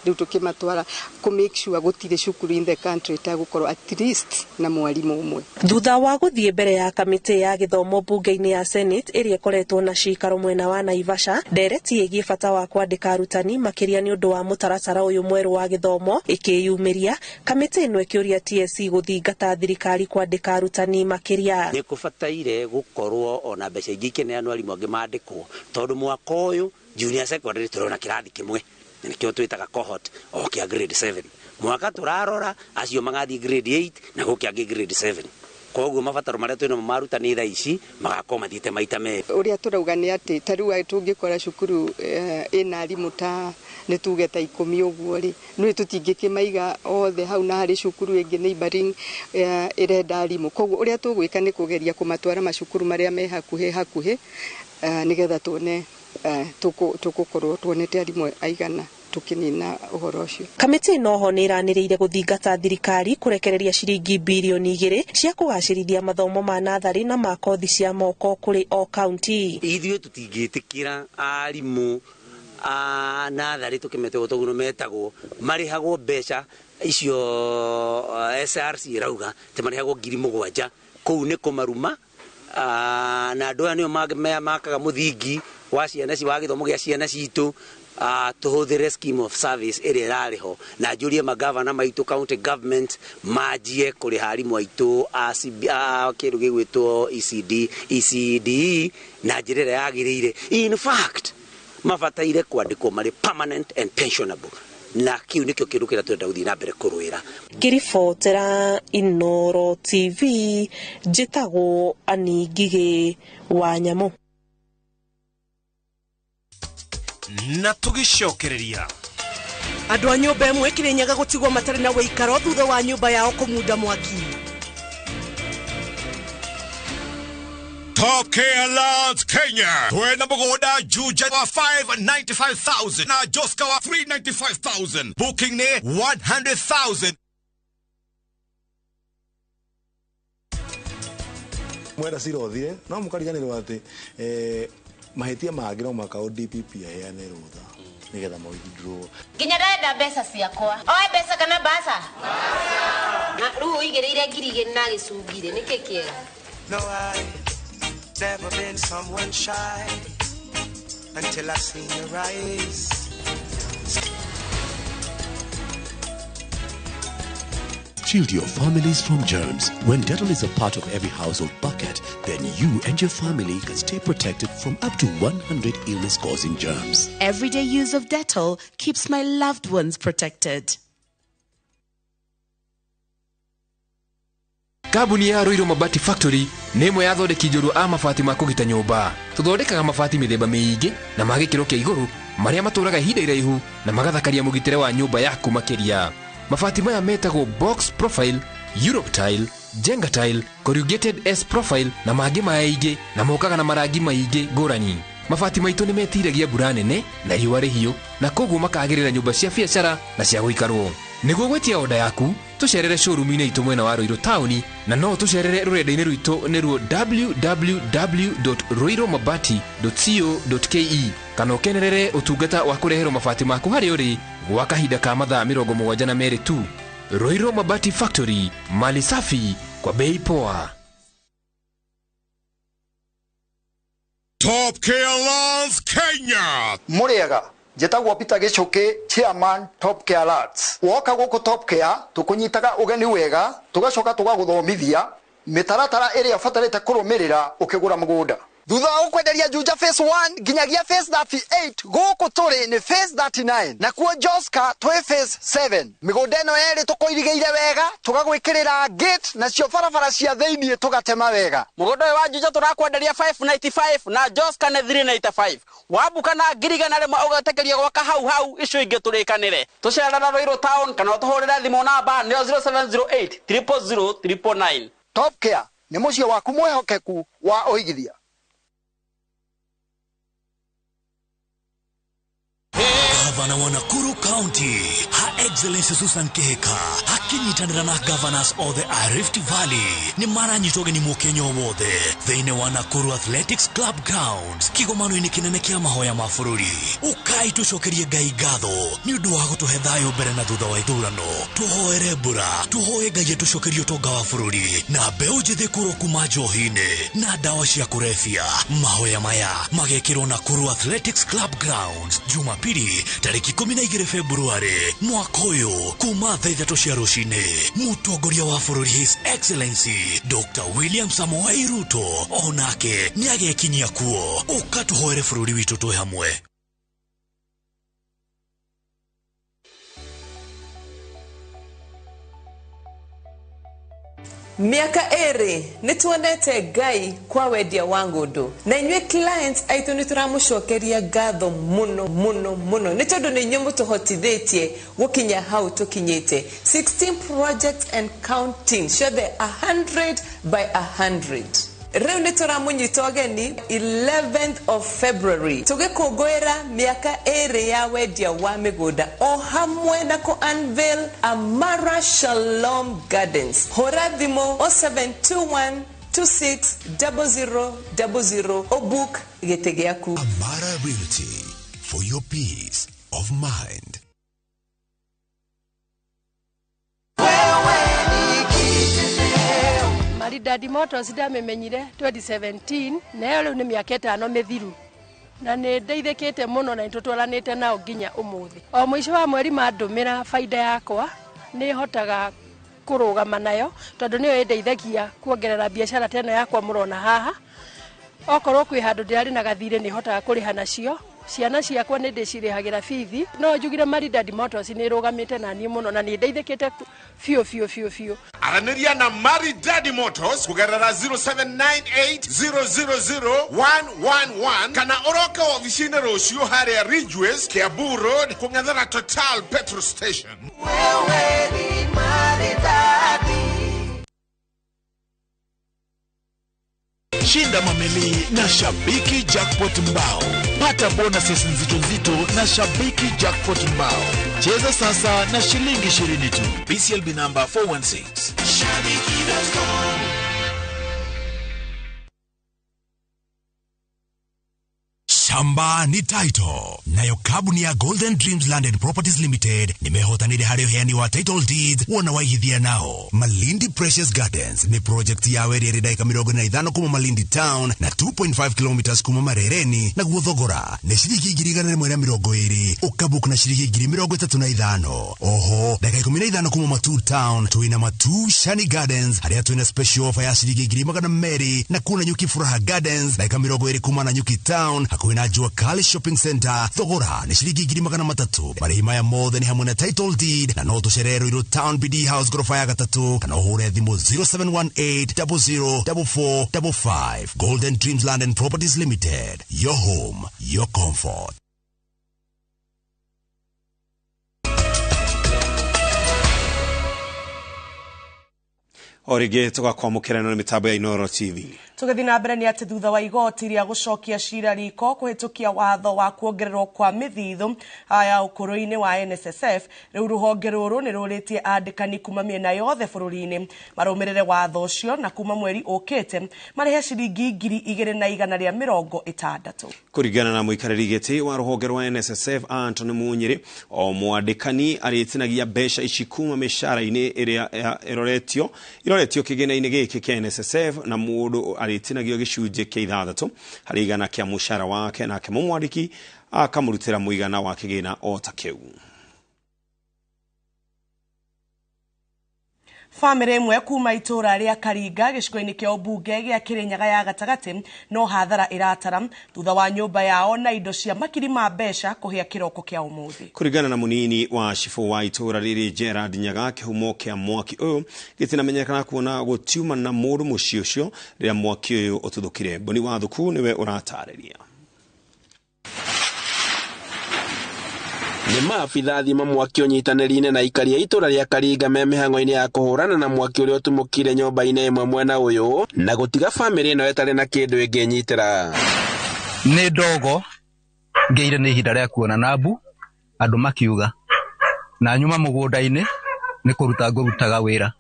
Rĩu tũkĩmatwara kũ make sure gũtirĩ cukuru in the country ĩtagũkorwo at least na mwarimũ ũmwe. Thutha wa gũthiĩ mbere ya kamĩtĩ ya gĩthomo mbunge-inĩ ya Senate ĩrĩa ĩkoretwo na cikaro mwena wa Naivasha, ndereti ĩgiĩ bata wa kwandĩka arutani makĩria nĩ ũndũ wa mũtaratara ũyũ mwerũ wa gĩthomo ĩkĩyumĩria. Kamĩtĩ ĩno ĩkĩũria TSC gũthingata thirikari kwandĩka arutani makĩria. Nĩ kũbataire gũkorwo ona mbeca ingĩ ikĩneanwo arimũ angĩ mandĩkwo, tondũ mwaka ũyũ junior secondary tũrona kĩrathi kĩmwe nikio twitaga cohort o kia grade 7. Mwaka turarora acio magathi grade 8 na gukia angĩ grade 7. Koguo mabataro maria twina marutani thaa ici magakorwo mathiĩte maita merĩ. Ũrĩa tũrauga nĩ atĩ ta rĩu tũngĩkora cukuru ĩna arimũ ta nĩ tuge ta 10 ũguo rĩ, nĩ tũtingĩkĩmaiga othe hau, na harĩ cukuru ĩngĩ neighboring ĩrenda arimũ. Koguo ũrĩa tũgwĩka nĩ kũgeria kũmatwara macukuru marĩa me hakuhĩ hakuhĩ, nĩgetha tuone tũgũkorwo tuonete arimũ aigana tukinina ũhoro ũcio. Kamĩtĩ ĩno ho nĩ ĩranĩrĩire gũthingata thirikari kũrekereria ciringi birioni 2 cia kũgacĩrithia mathomo ma natharĩ na ma kothi cia moko kũrĩ o kaunti. Ithuĩ tũtingĩtĩkĩra arimũ a natharĩ tũkĩmete ũguo metagwo marĩhagwo mbeca icio SRC ĩrauga atĩ marĩhagwo 7,000 kũu nĩ kũmaruma, na andũ aya nĩo makaga mũthingi wa ciana wa gĩthomo gĩa ciana citũ. Tũhũthĩre scheme of service ĩrĩa ĩrarĩ ho na njũrie magavana maitũ, county government, manjie kũrĩha arimũ aitũ a kĩndũ gĩgwĩtwo ECD, ECDE na njĩra ĩrĩa yagĩrĩire. In fact, mabataire kwandĩkwo marĩ permanent and pensionable, na kĩu nĩkĩo kĩndũ kĩrĩa tũrenda gũthiĩ na mbere kũrũĩra. Ngĩribotera Inooro TV, njĩtagwo Annie Ngigĩ wa Nyamũ. Na tũgĩcokereria andũ a nyũmba ĩmwe Kĩrĩnyaga gũtigwo matarĩ na wĩikaro thutha wa nyũmba yao kũmunda mwaki. Top Care Lands Kenya. Twena mũgũnda Juja wa 595,000 na Joska wa 395,000. Booking nĩ 100,000. Mwera cirothire no mũkariganĩrwo atĩ mahĩtia mangĩ no mũhaka o DPP aheane rũtha nĩgetha ma withdraw. Nginya ndĩrenda mbeca ciakwa. Oe mbeca kana mbaca? Na rĩu ũigĩrĩire 2,000 na gĩcungi-rĩ, nĩkĩ kĩega? No, I never been someone shy until I seen your eyes. Shield your families from germs. When Dettol is a part of every household bucket, then you and your family can stay protected from up to 100 illness-causing germs. Everyday use of Dettol keeps my loved ones protected. Kambuni ya Ruiru Mabati Factory nĩ ĩmwe ya athondeki njorua a mabati ma kũgita nyũmba. Tũthondekaga mabati mĩthemba mĩingĩ na ma gĩkĩro kĩa igũrũ marĩa matũraga ihinda iraihu na magathakaria mũgitĩre wa nyũmba yaku makĩria. Mabati maya metagwo box profile, Europe tile, Jenga tile, corrugated S profile na mangĩ maingĩ, na mokaga na marangi maingĩ ngũrani. Mabati maitũ nĩ metiragia mbura nene na riũa rĩhiũ, na koguo makagĩrĩra nyũmba cia biacara na cia gũikarwo. Nĩguo gwĩtia oda yaku, tũcerere showroom-inĩ itũ mwena wa Ruiru taũni, na no tũcerere rũrenda-inĩ rwitũ nĩruo www.ruirumabati.co.ke, kana ũkenerere ũtungata wa kũreherwo mabati maku harĩa ũrĩ gwa kahinda ka mathaa 72 tu. Ruiru Mabati Factory, mali safi kwa bei poa. Top Care Lands Kenya. Mũrĩega, njĩtagwo Peter Gĩchũkĩ, chairman Top Care Lands. Woka gũkũ Top Care tũkũnyitaga ũgeni wega, tũgacoka tũgagũthomithia mĩtaratara ĩrĩa ũbatarĩte kũrũmĩrĩra ũkĩgũra mũgũnda. Thutha wa gũkwenderia Juja phase 1 nginyagia phase 38, gũkũ tũrĩ nĩ phase 39, nakuo Joska twĩ phase 7. Mĩgũnda ĩno yerĩ tũkũirigĩire wega, tũgagwĩkĩrĩra gate, nacio barabara cia thĩiniĩ tũgatema wega. Mũgũnda ũyũ wa Juja tũrakwenderia 595 na Joska nĩ 395. Wambuka na 100,000 ũgetĩkĩrio gwaka hau hau, icio ingĩ tũrĩkanĩre. Tũcerera Ruiru town kana ũtũhũrĩre thimũ namba nĩyo 0708 000 999. Top Care nĩ mũciĩ waku mwĩhokeku wa ũigithia. Gavana wa Nakuru County, Her Excellency Susan Kihika, akinyitanĩra na governors othe a Rift Valley nĩ maranyitwo ũgeni mũkenya wothe thĩinĩ wa Nakuru Athletics Club Grounds kĩgomano-inĩ kĩnene kĩa mahoya ma bũrũri. Ũkai tũcokerie Ngai ngatho nĩ ũndũ wa gũtũhe thayũ mbere na thutha wa ithurano, tũhoere mbura, tũhoe Ngai atũcokerie ũtonga wa bũrũri na mbeũ njĩthĩ kũrwo kuma njohi-inĩ na ndawa cia kũrebia. Mahoya maya magekĩrwo Nakuru Athletics Club Grounds Jumapili tarĩki 12 Februari mwaka ũyũ kuma thaa 3 cia rũcinĩ. Mũtongoria wa bũrũri His Excellency Dr. William Samoei Ruto onake nĩagekinyia kuo. Ũka tũhoere bũrũri witũ twĩ hamwe. Miaka 2 nĩtuonete Ngai kwa wendia wa ngũndũ, na inyuĩ clients aitũ nĩtũramũcokeria ngatho mũno mũno mũno nĩ tondũ nĩ inyuĩ mũtũhotithĩtie gũkinya hau tũkinyĩte. 16 projects and counting, ciothe 100 by 100. Rĩu nĩ tũramũnyita ũgeni 11th of February tũgĩkũngũĩra mĩaka 2 ya wendia wa mĩgũnda o hamwe na kũ unveil Amara Shalom Gardens. Hũra thimũ 0721 260000 ũbook gĩtĩ gĩaku. Amara Realty, for your peace of mind. Maridadi Motors ndamĩmenyire 2017 nayo rĩu nĩ mĩaka 5 mĩthiru. Na nĩ ndeithĩkĩte mũno na nĩtũtwaranĩte nao nginya ũmũthĩ. O mũico wa mweri mandũmĩra baida yakwa nĩ hotaga kũrũgama nayo tondũ nĩyo ĩndeithagia kuongerera biacara ta ĩno yakwa mũrona haha. Okorwo kwĩ handũ ndĩrarĩ na gathirĩ nĩ hotaga kũrĩha nacio. Ciana ciakwa nĩ ndĩcirĩhagĩra bithi. No njugire Maridadi Motors nĩ ĩrũgamĩte na niĩ mũno na nĩ ndeithĩkĩte biũ biũ biũ biũ. Aranĩria na Maridadi Motors kũgerera 0798000111 kana ũroke ofici-inĩ rũciũ harĩa Ridgeways, Kiambu Road, kũng'ethera Total petrol station. Wewe ni maridadi. Shinda mamili na Shabiki Jackpot Mbao. Pata bonuses nzito nzito na Shabiki Jackpot Mbao. Cheza sasa na shilingi 20 tu. BCLB number 416. Shabiki.com. Shamba ni title. Nayo kabuni ya Golden Dreams Land and Properties Limited nimehotanire harĩ ũheani wa title deeds wona waigithia nao. Malindi Precious Gardens ni project ya weri ĩrĩ ndagĩka 45 kuma Malindi Town na 2.5 kilometers kuma Marereni, naguo thogora nĩ ciringi 120,000 ũkabook na ciringi 35,000. Oho ndagĩka 15 kuma Matuu Town twina Matuu Shani Gardens harĩa twina special offer ya ciringi 200,000 na kuna Nyuki Furaha Gardens ndagĩka 20 kuma na Nyuki Town hakuhĩ na Jua Kali Shopping Center thogora nĩ ciringi 300,000. Marĩhi maya mothe nĩ hamwe na title deed na no tũcerere Ruiru Town BD House gorofa ya 3 kana ũhũre thimũ 0718004455. Golden Dreams Land and Properties Limited, your home, your comfort. O rĩngĩ tũgakwamũkĩra na mĩtambo ya Inooro TV. Tũgĩthiĩ na mbere nĩ atĩ thutha wa igoti rĩa gũcokia cira riko kũhĩtũkia watho wa kuongererwo kwa mĩthithũ ya ũkũrũ-inĩ wa NSSF, rĩu rũhonge rũrũ nĩ rũrĩtie andĩkani kuma mĩena yothe bũrũri-inĩ marũmĩrĩre watho ũcio na kuma mweri ũkĩte marĩhe ciringi 2,160. Kũringana na mũikarĩri gĩtĩ wa rũhonge rwa NSSF Anthony Munyĩrĩ, o mwandĩkani arĩtinagia mbeca ici kuma mĩcara-inĩ ĩrĩa ĩroretio kĩgĩna-inĩ gĩkĩ kĩa NSSF na mũndũ arĩtinagio gĩcunjĩ kĩa 6 harĩ igana kĩa mũcara wake, nake mũmwandĩki akamũrutĩra mũigana wa kĩgĩna o ta kĩu. Bamĩrĩ ĩmwe kuma itũra rĩa Karinga gĩcigo-inĩ kĩa ũmbunge gĩa Kĩrĩnyaga ya gatagatĩ no hathara ĩratara thutha wa nyũmba yao na indo cia makiri ma mbeca kũhĩa kĩroko kĩa ũmũthĩ. Kũringana na mũnini wa cibũ wa itũra rĩrĩ Gerard Nyaga, kĩhumo kĩa mwaki ũyũ gĩtinamenyekana kuona gũtiuma na mũndũ mũciĩ ũcio rĩrĩa mwaki ũyũ ũtuthũkire. Boni wa Thuku nĩwe ũratarĩria. Nĩ maabitha thima mwaki ũnyitanĩri-inĩ na aikari a itũra rĩa Karinga me mĩhang'o-inĩ ya kũhũrana na mwaki ũrĩa ũtumũkire nyũmba-inĩ ĩmwe mwena ũyũ na gũtiga bamĩrĩ ĩno ĩtarĩ na kĩndũ ĩngĩnyitĩra. Nĩ ndogo ngĩire nĩ ihinda rĩa kuona nambu andũ makiuga na nyuma mũgũnda-inĩ nĩ kũruta ngũrutaga wĩra,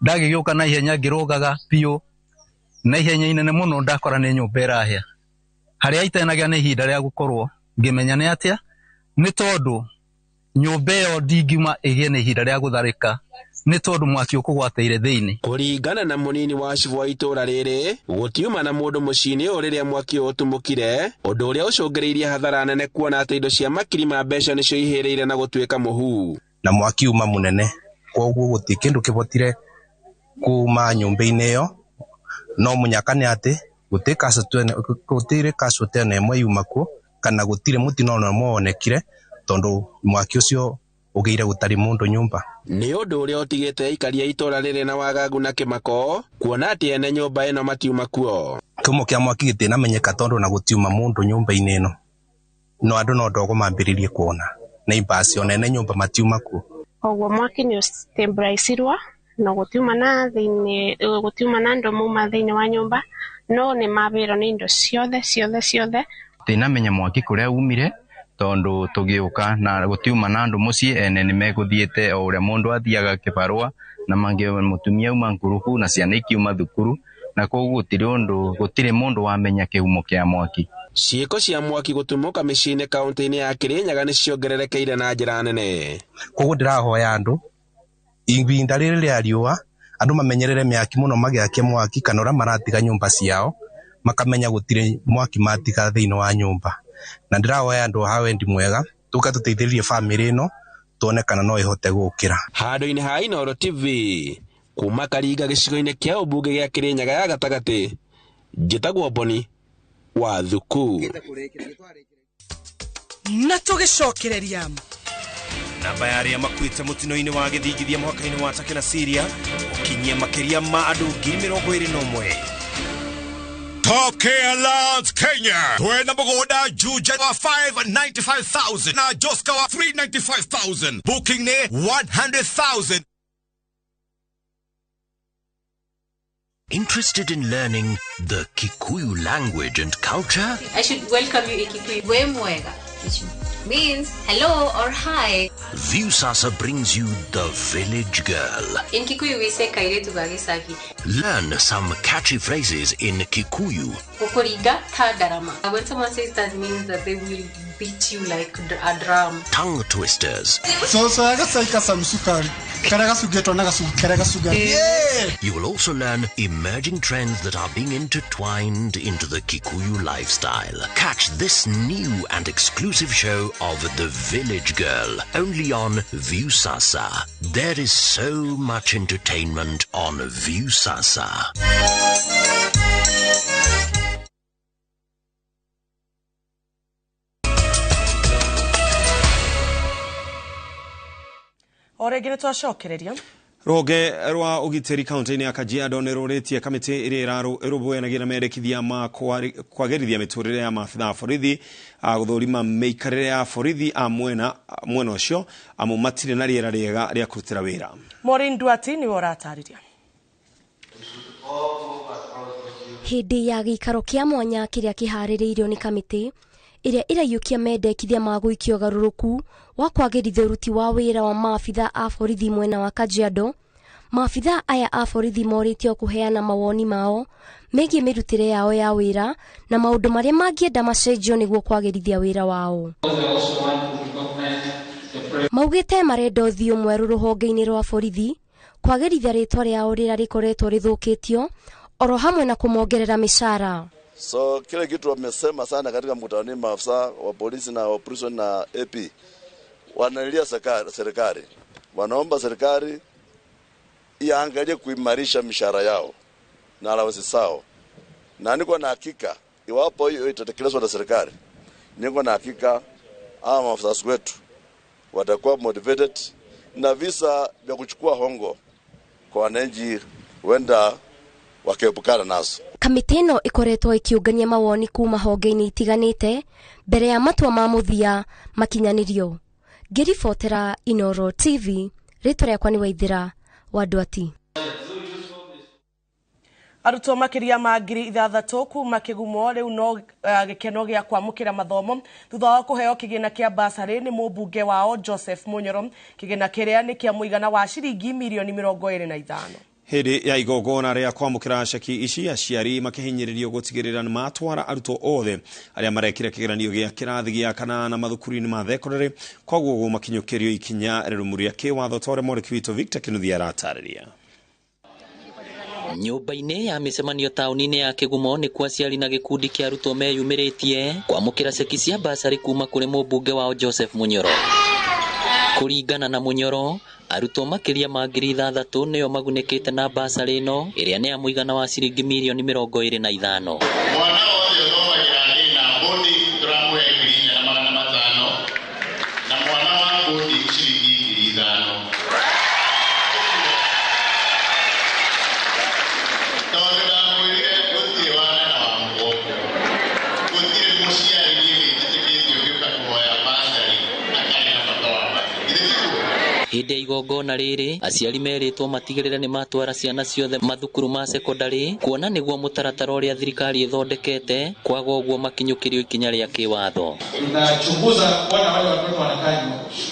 ndagĩgĩũka na ihenya ngĩrũgaga biũ na ihenya inene mũno ndakora nĩ nyũmba ĩrahĩa harĩa itenagĩa nĩ ihinda rĩa gũkorwo ngĩmenya nĩ atĩa, nĩ tondũ nyũmba ĩyo ndingiuma ĩgĩe na ihinda rĩa gũtharĩka nĩ tondũ mwaki ũkũgwatĩire thĩinĩ. Kũringana na mũnini wa cibũ wa itũra rĩrĩ, gũtiuma na mũndũ mũciĩ-inĩ ũyũ rĩrĩa mwaki ũyũ ũtumũkire, ũndũ ũrĩa ũcũngĩrĩirie hathara nene kuona atĩ indo cia makiri ma mbeca nĩcio ihĩrĩire na gũtuĩka mũhu. Na mwaki uma mũnene, koguo gũtirĩ kĩndũ kĩbotire kuma nyũmba-inĩ ĩyo, no mũnyaka nĩ atĩ gũtirĩ casualty ona ĩmwe yuma kuo kana gũtirĩ mũtino ona ũmwe wonekire tondu mwaki ucio ugeire gutari mundu nyumba. Nĩ ũndũ ũrĩa ũtigĩte aikari a itũra rĩrĩ na wagagu na kĩmako kuona atĩ ene nyũmba ĩno matiuma kuo. Kĩhumo kĩa mwaki gĩtinamenyeka tondu na gũtiuma mundu nyũmba-inĩ ĩno, no andũ no ndogo mambĩrĩrie kuona neighbors ona ene nyũmba matiuma kuo. Koguo mwaki nĩ ũstabilizirwo na gũtiuma na thĩinĩ, gũtiuma na andũ mauma thĩinĩ wa nyũmba, no nĩ mabĩrwo nĩ indo ciothe ciothe ciothe. Tinamenya mwaki kũrĩa umire tondu tugiuka na gutiuma na andu mucii ene ni meguthiite o uria mundu athiaga kibarua na mangi mutumia uma ngurubu na ciana ikiuma thukuru na koguo gutiri undu gutiri mundu wamenya kihumo kia mwaki. Ciĩko cia mwaki gũtumũka mĩciĩ-inĩ kaunti-inĩ ya Kirinyaga nĩ ciongererekeire na njĩra nene. Koguo ndĩrahoya andũ ihinda rĩrĩ rĩa riũa andũ mamenyerere mĩaki mũno magĩakia mwaki kana ũrĩa maratiga nyũmba ciao makamenya gũtirĩ mwaki matiga thĩinĩ wa nyũmba. Na ndĩrahoya andũ a wendi mwega tũke tũteithĩrĩrie bamĩrĩ ĩno tuone kana no ĩhote gũkĩra. Handũ-inĩ ha Inooro TV kuma Karinga gĩcigo-inĩ kĩa ũmbunge gĩa Kĩrĩnyaga ya gatagatĩ, njĩtagwo Boni wa Thuku. Na tũgĩcokereria namba ya arĩa makuĩte mũtino-inĩ wa gĩthingithia mũhaka-inĩ wa Turkey na Syria gũkinyia makĩria ma andũ 21,000. Top Care Lands Kenya. Twena mũgũnda Juja wa 595,000 na Joska wa 395,000. Booking nĩ 100,000. Interested in learning the Kikuyu language and culture? I should welcome you in Kikuyu. We mwega, which means hello or hi. Viusasa brings you The Village Girl. In Kikuyu we say kairetu ga gĩcagi. Learn some catchy phrases in Kikuyu. Gũkũringa ta ndarama. When someone says that, means that they will beat you like a drum. Tongue twisters. You will also learn emerging trends that are being intertwined into the Kikuyu lifestyle. Catch this new and exclusive show of The Village Girl only on Viusasa. There is so much entertainment on Viusasa. O rĩngĩ nĩ twacokereria. Rũhonge rwa ũgitĩri kaunti-inĩ ya Kajiado nĩ rũrĩtie kamĩtĩ ĩrĩa ĩrũmbũyanagia na mendekithia ma kwagĩrithia mĩtũrĩre ya maabitha a borithi gũthũrima mĩikarĩre ya borithi a mwena ũcio amu matirĩ na rĩera rĩega rĩa kũrutĩra wĩra. Maureen Duati nĩwe ũratarĩria. Hĩndĩ ya gĩikaro kĩa mwanya kĩrĩa kĩharĩrĩirio nĩ kamĩtĩ ĩrĩa ĩraiyũkia mendekithia ma gũikio garũrũku wa kwagĩrithia ũruti wa wĩra wa maabitha a borithi mwena wa Kajiado, maabitha aya a borithi morĩtio kũheana mawoni mao megiĩ mĩrutĩre yao ya wĩra na maũndũ marĩa mangĩenda macenjio nĩguo kwagĩrithia wĩra wao. Maugĩte marenda ũthiũ mwerũ rũhonge-inĩ rwa borithi kwagĩrithia rĩtwa rĩao rĩrĩa rĩkoretwo rĩthũkĩtio oro hamwe na kũmongerera mĩcara. So kile kitu wamesema sana katika mkutano ni maafisa wa polisi na wa prison na AP wanalilia serikali, wanaomba serikali iangalie kuimarisha mishahara yao na allowance zao, na niko na hakika iwapo hiyo itatekelezwa na serikali, niko na hakika hawa maafisa wetu watakuwa motivated na visa vya kuchukua hongo kwa wananchi wenda wakeepukana nazo. Kamĩtĩ ĩno ĩkoretwo ĩkĩũngania mawoni kuma honge-inĩ itiganĩte mbere ya matua ma mũthia makinyanĩrio. Ngĩribotera Inooro TV, rĩtwa rĩakwa nĩ Waithĩra wa Ndwati. Arutwo makĩria ma 6,000 kuma Kĩgumo rĩu no gĩkeno gĩa kwamũkĩra mathomo thutha wa kũheo kĩgĩna kĩa basarĩ nĩ mũmbunge wao Joseph Munyoro. Kĩgĩna kĩrĩa nĩ kĩa mũigana wa ciringi mirioni 25. Hĩndĩ ya igongona rĩa kwamũkĩra ceki ici, aciari makĩhinyĩrĩrio gũtigĩrĩra nĩ matwara arutwo othe arĩa marekire kĩgeranio gĩa kĩrathi gĩa kanana mathukuru-inĩ ma thekondarĩ, koguo makinyũkĩrio ikinya rĩrũmu rĩa kĩwatho ta ũrĩa mwandĩki witũ Victor Kinuthia aratarĩria. Nyũmba-inĩ ya mĩcemanio taũni-inĩ ya Kĩgumo nĩkuo aciari na gĩkundi kĩa arutwo meyumĩrĩtie kwamũkĩra ceki cia basarĩ kuma kũrĩ mũmbunge wao Joseph Munyoro. Kũringana na Munyoro, arutwo makĩria ma 6,000 nĩo magunĩkĩte na basarĩ ĩno ĩrĩa nĩ ya mũigana wa ciringi mirioni 25. Mwana wothe ũthomagĩra thĩ na bodi tũramũhe 4,500 na mwana wa bodi ciringi 5,000. Tondũ ndamwĩrire gũtirĩ wana na wa mũgongo, gũtirĩ mũciari niĩ wĩtĩkĩtio ũgĩũka kũhoya basarĩ atarĩ na bata wa basarĩ. Hĩndĩ ya igongona rĩrĩ, aciari merĩtwo matigĩrĩre nĩ matwara ciana ciothe mathukuru ma sekondarĩ kuona nĩguo mũtaratara ũrĩa thirikari ĩthondekete, kwaga ũguo makinyũkĩrio ikinya rĩa kĩwatho. Tunachunguza kuona wale watoto wanakaa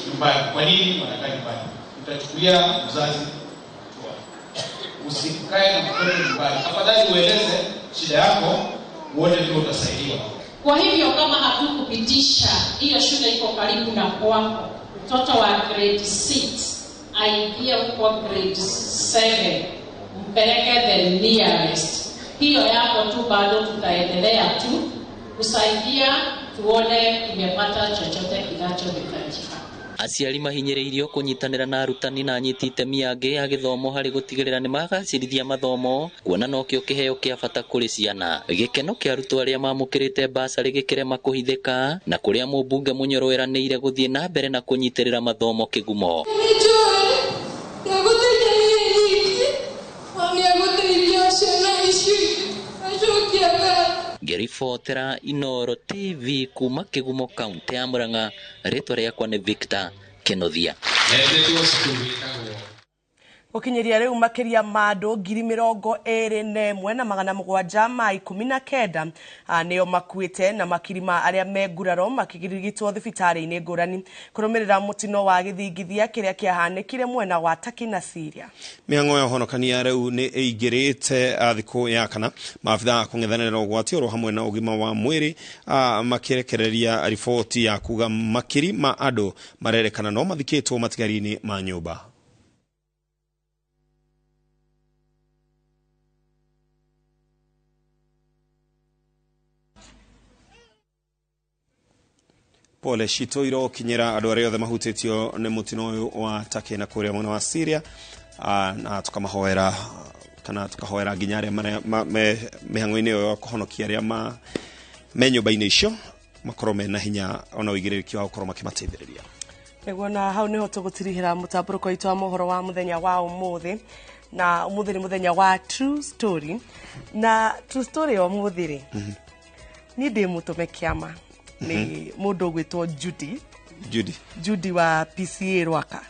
nyumbani, kwa nini wanakaa nyumbani. Tutachukulia mzazi hatua. Usikae na mtoto nyumbani, afadhali ueleze shida yako uone vile utasaidiwa. Kwa hivyo kama hatukupitisha hiyo shule iko karibu na kwako, mtoto wa grade 6 aingie huko grade 7, mpeleke the nearest. Hiyo yako tu, bado tutaendelea tu kusaidia Tuone tumepata chochote kinachohitajika. Aciari mahinyĩrĩirio kũnyitanĩra na arutani na anyiti itemi angĩ a gĩthomo harĩ gũtigĩrĩra nĩ magacĩrithia mathomo kuona nokĩo kĩheo kĩa bata kũrĩ ciana. Gĩkeno kĩa arutwo arĩa mamũkĩrĩte basarĩ gĩkĩrema kũhithĩka na kũrĩa mũmbunge Munyoro eranĩire gũthiĩ na mbere na kũnyitĩrĩra mathomo kĩgumo. Ngĩribotera Inooro TV kuma Kĩgumo kaunti ya Murang'a, rĩtwa rĩakwa nĩ Victor Kĩnuthia. Gũkinyĩria rĩu makĩria ma andũ 21,719 nĩo makuĩte na makiri ma arĩa me nguraro makĩrigitwo thibitarĩ-inĩ ngũrani kũrũmĩrĩra mũtino wa gĩthingithia kĩrĩa kĩahanĩkire mwena wa Turkey na Syria. Mĩhang'o ya ũhonokania rĩu nĩ ĩingĩrĩte thikũ ya kana, maabitha a kũng'ethanĩra ũgwati oro hamwe na ũgima wa mwĩrĩ makĩrekereria riboti ya kuga makiri ma andũ marerekana no mathikĩtwo matigari-inĩ ma nyũmba. Pole citũ irokinyĩra andũ arĩa othe mahutĩtio nĩ mũtino ũyũ wa Turkey na kũrĩa mwena wa Syria, na tukamahoera kana tukahoera nginya arĩa mĩhang'o-inĩ ĩyo ya kũhonokia arĩa me nyũmba-inĩ icio makorwo mena hinya ona ũigĩrĩrĩki wa gũkorwo makĩmateithĩrĩria. Nĩguo, na hau nĩho tũgũtirihĩra mũtambũrũko witũ wa mohoro wa mũthenya wa ũmũthĩ, na ũmũthĩ nĩ mũthenya wa true story, na true story ya ũmũthĩ rĩ, niĩ ndĩ mũtũme kĩama ni mundu gwitwo Judy. Judy. Judy wa PCA Rwaka.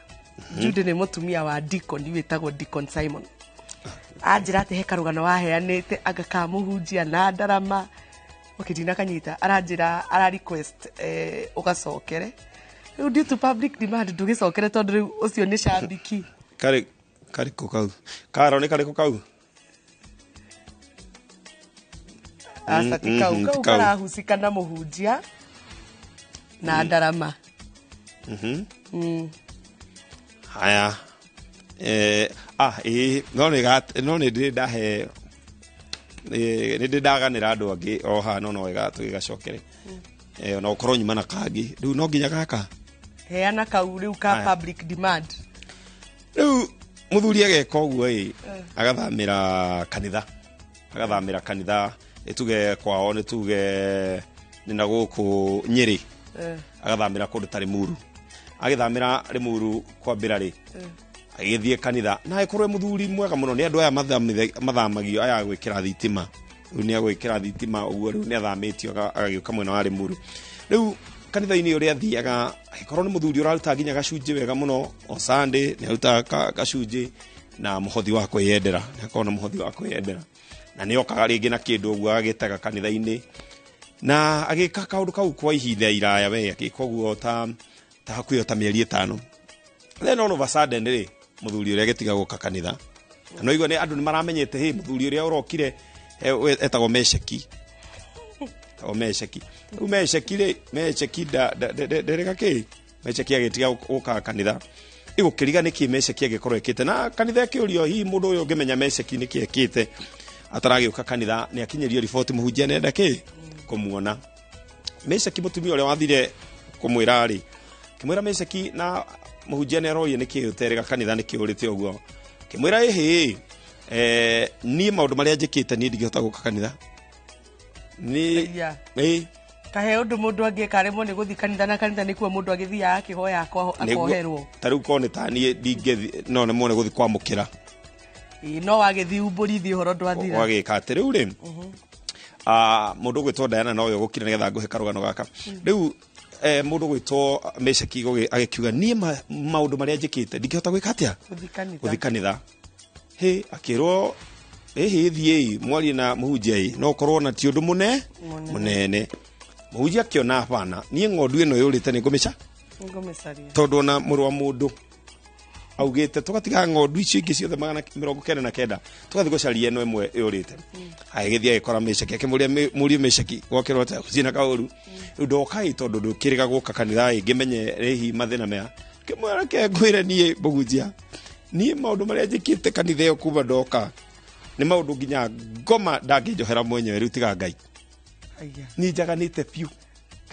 Judy ni mutumia wa Deacon witagwo Deacon Simon. Anjira ati he karugano waheanite agakamuhunjia na ndarama ukidina kanyita aranjira ara request ugacokere riu due to public demand ndugicokere tondu riu ucio ni shabiki. Kari kariko kau. Karo ni kariko kau. Asa ti kau kau karahusika na muhunjia na ndarama. Haya. No nĩ ndĩ ndahe nĩ ndĩ ndaganĩra andũ angĩ o haha no wega tũgĩgacokere. Ona ũkorwo nyuma na kangĩ rĩu no nginya gaka heana kau rĩu ka public demand. Rĩu mũthuri ageka ũguo ĩ agathamĩra kanitha ituge kwao nĩ tuge nĩ na gũkũ Nyĩrĩ agathamĩra kũndũ ta Limuru, agĩthamĩra Limuru kwambĩra rĩ agĩthiĩ kanitha na agĩkorwo mũthuri mwega mũno. Nĩ andũ aya mathamagio aya gwĩkĩra thitima, rĩu nĩ agwĩkĩra thitima ũguo rĩu nĩ athamĩtio agagĩũka mwena wa Limuru. Rĩu kanitha-inĩ ũrĩa athiaga agĩkorwo nĩ mũthuri ũraruta nginya gacunjĩ wega mũno o Sunday nĩ arutaga gacunjĩ na mũhothi wa kwĩyendera, nĩ akorwo na mũhothi wa kwĩyendera na nĩ okaga rĩngĩ na kĩndũ ũguo agagĩtega kanitha-inĩ na agĩka kaũndũ kau kwa ihinda iraya we agĩka ũguo ta hakuhĩ ta mĩeri 5. Then all of a sudden rĩ mũthuri ũrĩa agĩtiga gũka kanitha na igua nĩ andũ nĩ maramenyete hĩ mũthuri ũrĩa ũrokire etagwo Mesheki. Rĩu Mesheki rĩ Mesheki nderega kĩ Mesheki agĩtiga gũka kanitha igũkĩriga nĩkĩ Mesheki agĩkorwo ekĩte na kanitha ĩkĩũrio hihi mũndũ ũyũ ũngĩmenya Mesheki nĩkĩ ekĩte ataragĩũka kanitha nĩ akinyĩrio riboti mũhunjia nenda kĩ kũmuona. Mesheki mũtumia ũrĩa wathire kũmwĩra rĩ kĩmwĩra Mesheki na mũhunjia nĩ arorie nĩkĩ ũterega kanitha nĩkĩ ũrĩte ũguo, kĩmwĩra ĩhĩ niĩ maũndũ marĩa njĩkĩte niĩ ndingĩhota gũka kanitha nĩ kahe ũndũ mũndũ angĩka aremwo nĩ gũthiĩ kanitha na kanitha nĩkuo mũndũ agĩthiaga akĩhoya akoherwo. Ta rĩu korwo nĩ ta niĩ ndingĩthiĩ no nemwo nĩ gũthiĩ kwamũkĩra no wagĩthiĩ umbũrithi ũhoro ndwathira wagĩka atĩ rĩu rĩ mũndũ ũgwĩtwo Diana nowe ũgũkire nĩgetha ngũhe karũgano gaka. Rĩu mũndũ ũgwĩtwo Mesheki agĩkiuga niĩ maũndũ marĩa njĩkĩte ndingĩhota gwĩka atĩa gũthiĩ kanitha. Hĩ akĩrwo ĩhĩ thiĩi mwarie na mũhunjia ĩ no ũkorwo na ti ũndũ mũnene. Mũhunjia akĩona hapana niĩ ng'ondu ĩno yũrĩte nĩ ngũmĩca tondũ ona mũrũ wa mũndũ augĩte tũgatiga ng'ondu icio ingĩ ciothe 999 tũgathiĩ gũcaria ĩno ĩmwe yũrĩte. Agĩgĩthiĩ agĩkora Mesheki akĩmũria mũriũ Mesheki gwakĩrwo atĩa gũthiĩ na kaũru rĩu ndokai tondũ ndũkĩrĩga gũka kanitha ĩ ngĩmenye rĩhi mathĩna maya kĩmwĩra ke ngwĩre niĩ mũhunjia niĩ maũndũ marĩa njĩkĩte kanitha ĩyo kuma ndoka nĩ maũndũ nginya ngoma ndangĩnjohera mwenyewe rĩu tiga Ngai. Niĩ njaganĩte biũ.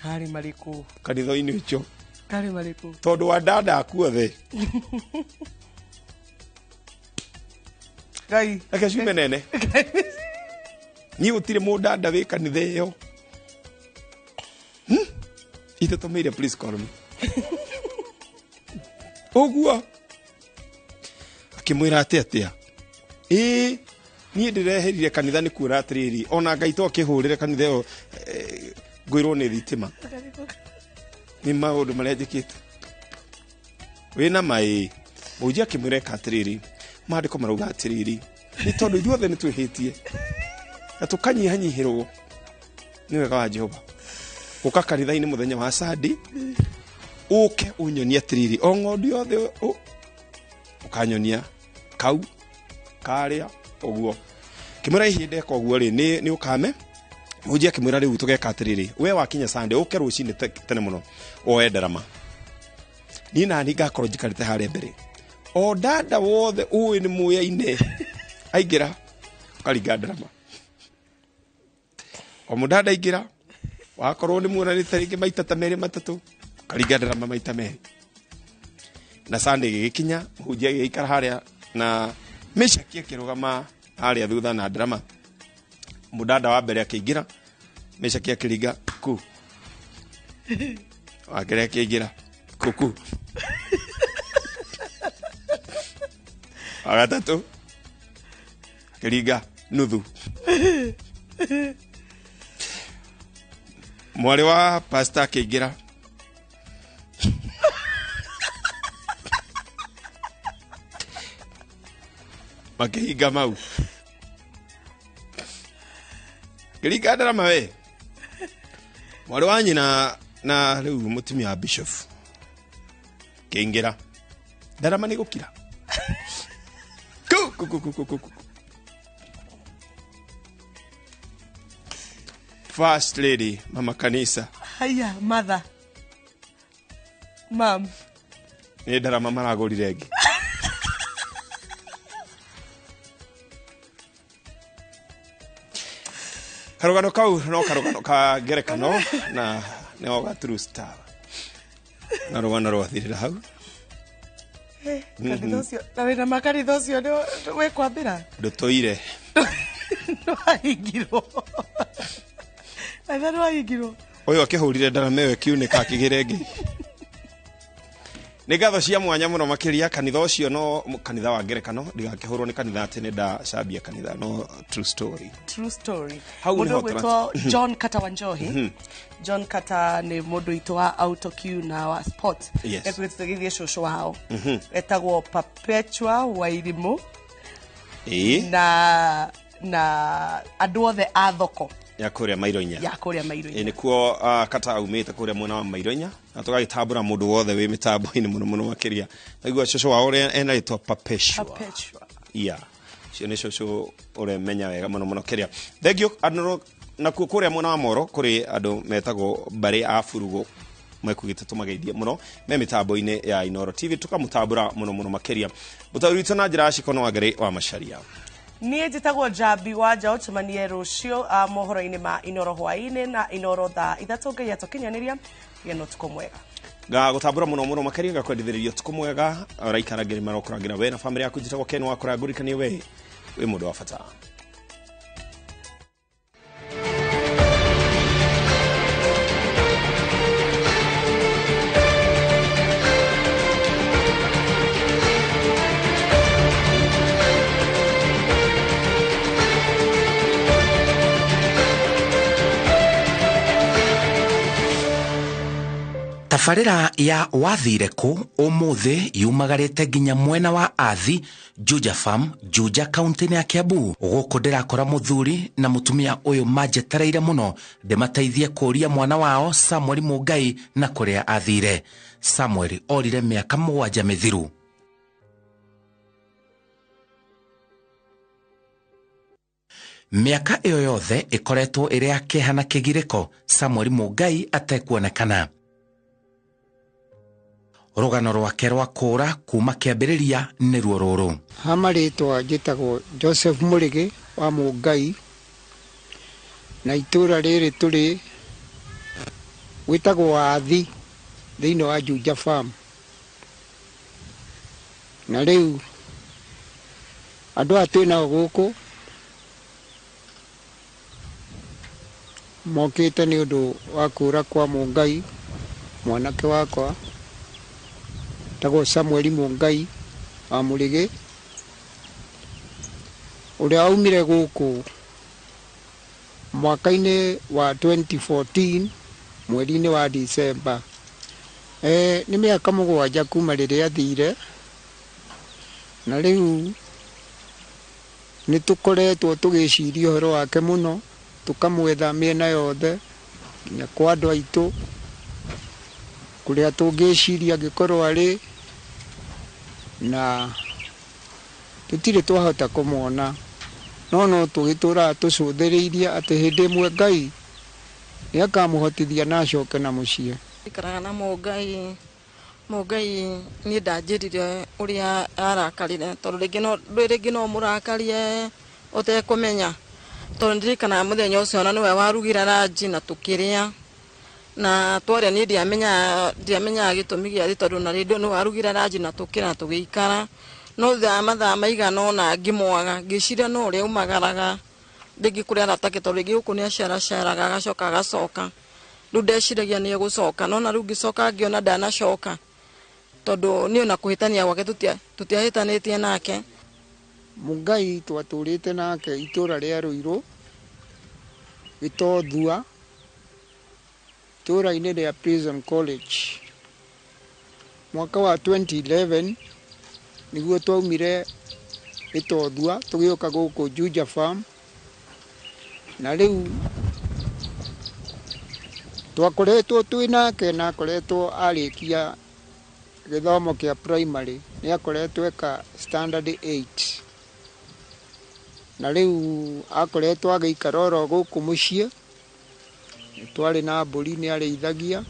Karĩ marĩkũ? Kanitha-inĩ ũcio. Karĩ marĩkũ? Tondũ wa dada aku othe. Ngai. Reke ciume nene. Niĩ gũtirĩ mũndanda wĩ kanitha ĩyo. Itatũmĩire please call me. Ũguo. Akĩmwĩra atĩ atĩa? Ĩĩ niĩ ndĩreherire kanitha nĩ kuona atĩrĩrĩ ona Ngai to akĩhũrĩre kanitha ĩyo ngũirwo nĩ thitima. Nĩ maũndũ marĩa njĩkĩte. Wĩna maĩ. Mũhunjia akĩmwĩra eka atĩrĩrĩ maandĩko marauga atĩrĩrĩ nĩ tondũ ithuothe nĩ twĩhĩtie na tũkanyihanyihĩrwo nĩ wega wa Jehova. Ũka kanitha-inĩ mũthenya wa Sunday ũke ũnyonie atĩrĩrĩ o ng'ondu yothe ũkanyonia kau karĩa ũguo. Kĩmwĩra hihi ndeka ũguo rĩ nĩ ũkame. Mũhunjia akĩmwĩra rĩu tũgeka atĩrĩrĩ we wakinya Sunday ũke rũcinĩ tene mũno woe ndarama. Niĩ nani ngakorwo njikarĩte harĩa mbere. O dada wothe ũĩ nĩ mũyaine aingĩra ũkaringa ndarama. O mũdada aingĩra wakorwo nĩ muonanĩte rĩngĩ maita ta merĩ matatũ ũkaringa ndarama maita merĩ. Na Sunday gĩgĩkinya mũhunjia agĩikara harĩa na Meshaki akĩrũgama harĩa thutha na ndarama. Mũdada wa mbere akĩingĩra Meshaki akĩringa ku. Wa kerĩ akĩingĩra kuku. Wa gatatũ akĩringa nuthu. Mwarĩ wa pastor akĩingĩra makĩhinga mau. Akĩringa ndarama we. Mwarĩ wa nyina na rĩu mũtumia wa bishop akĩingĩra ndarama nĩ gũkira. Ku ku ku ku ku ku. First lady mama kanisa. Haya mother. Mam. Nĩ ndarama maragũrire ĩngĩ. Karũgano kau no karũgano ka ngerekano na nĩ ga true star. Na rũgano rwathirĩra hau. Kanitha ũcio na wĩna makanitha ũcio nĩ wĩkwambĩra? Ndũtũire. Nĩwahingirwo. Kanitha nĩwahingirwo. Ũyũ akĩhũrire ndarama ĩyo ĩkiunĩka akĩgĩra ĩngĩ. Nĩ ngatho cia mwanya mũno makĩria kanitha ũcio no kanitha wa ngerekano ndigakĩhũrwo nĩ kanitha atĩ nĩ ndacambia kanitha no true story. True story. Hau Mũndũ nĩho ũgwĩtwo John Kata Wanjohi. John Kata nĩ mũndũ witũ wa Autocue na wa sport. Yes. Ekuĩte tũgĩthiĩ cũcũ wao. Etagwo Perpetua Wairimũ. Ĩĩ. Na andũ othe a thoko ya kũrĩa Mairoinya. Ya kũrĩa Mairoinya. Ĩ nĩkuo Kata aumĩte kũrĩa mwena wa Mairoinya na tũgagĩtambũra mũndũ wothe wĩ mĩtambo-inĩ mũno mũno makĩria. Naigua cũcũ wao ũrĩa ena rĩtwa Perpetua. Perpetua. Yeah. Ũcio nĩ cũcũ ũremenya wega mũno mũno kĩrĩa. Thank you andũ nakuo kũrĩa mwena wa Moro kũrĩ andũ metagwo mbarĩ a Burugu mekugĩte tũmageithie mũno me mĩtambo-inĩ ya Inooro TV tũkamũtambũra mũno mũno makĩria. Mũtaũri witũ na njĩra ya Ciko no Wangarĩ wa Macharia. Niĩ njĩtagwo Njambi wa Njaũ tũcemanie rũciũ mohoro-inĩ ma Inooro hwaĩ-inĩ na Inooro thaa 3 Ngai atũkinyanĩria gĩa na ũtukũ mwega. Ngagũtambũra mũno mũno makĩria ngakwendithĩrĩria ũtukũ mwega ũraikara ngĩrĩ marokũrangĩra we na bamĩrĩ yaku. Njĩtagwo Ken wa kũrangũrikanie we wĩ mũndũ wa bata. Tabarĩra ya wathire kũ ũmũthĩ yumagarĩte nginya mwena wa Athi, Juja Farm, Juja kaunti-inĩ ya Kiambu. Gũkũ ndĩrakora mũthuri na mũtumia ũyũ manjetereire mũno ndĩmateithie kũria mwana wao Samuel Mũngai na kũrĩa athire. Samuel orire mĩaka 7 mĩthiru. Mĩaka ĩyo yothe ĩkoretwo ĩrĩ ya kĩeha na kĩgirĩko, Samuel Mũngai atekuonekana. Rũgano rwake rwa kũũra kuma kĩambĩrĩria nĩruo rũrũ. Ha marĩtwa njĩtagwo Joseph Mũrĩgĩ wa Mũngai, na itũra rĩrĩ tũrĩ Wĩtagwo Athi thĩinĩ wa Juja Farm. Na rĩu andũ aya twĩ nao gũkũ mokĩte nĩ ũndũ wa kũra kwa Mũngai, mwanake wakwa tagwo Samuel Mũngai wa Mũrĩgĩ, ũrĩa waumire gũkũ mwaka-inĩ wa 2014 mweri-inĩ wa Disemba. Nĩ mĩaka 7 kuma rĩrĩa athire, na rĩu nĩ tũkoretwo tũgĩciria ũhoro wake mũno, tũkamwetha mĩena yothe nginya kwa andũ aitũ kũrĩa tũngĩciria angĩkorwo arĩ, na tũtirĩ twahota kũmwona, no tũgĩtũraga tũcũthĩrĩirie atĩ hĩndĩ ĩmwe Ngai nĩ akamũhotithia na acoke na mũciĩ. Ikaraga na Mũngai, Mũngai niĩ ndanjĩrire ũrĩa arakarire, tondũ rĩngĩ no mũrakarie ũtekũmenya, tondũ ndirikanaga mũthenya ũcio ona nĩwe warugire ranji na tũkĩrĩa, na twarĩa niĩ ndiamenyaga gĩtũmi gĩa thĩ, tondũ na rĩndĩ nĩwe warugire ranji na tũkĩrĩa na tũgĩikara. No thutha wa mathaa maigana ũna ngĩmwaga, ngĩciria no ũrĩa aumagaraga rĩngĩ kũrĩa aratake, tondũ rĩngĩ gũkũ nĩ aceraceraga agacoka agacoka. Rĩu ndeciragia nĩ egũcoka, no na rĩu ngĩcoka ngĩona ndanacoka, tondũ niĩ ona kũhĩtania gwake tũtiahĩtanĩtie nake. Mũngai twatũrĩte nake itũra rĩa Ruiru, Gĩtothua, itũra-inĩ rĩa Prison College. Mwaka wa 2011 nĩguo twaumire Gĩtothua tũgĩũka gũkũ Juja Farm, na rĩu twakoretwo twĩ nake na akoretwo arĩkia gĩthomo kĩa primary, nĩ akoretwo eka standard 8, na rĩu akoretwo agĩikara oro gũkũ mũciĩ. Twarĩ na mbũri nĩ arĩithagia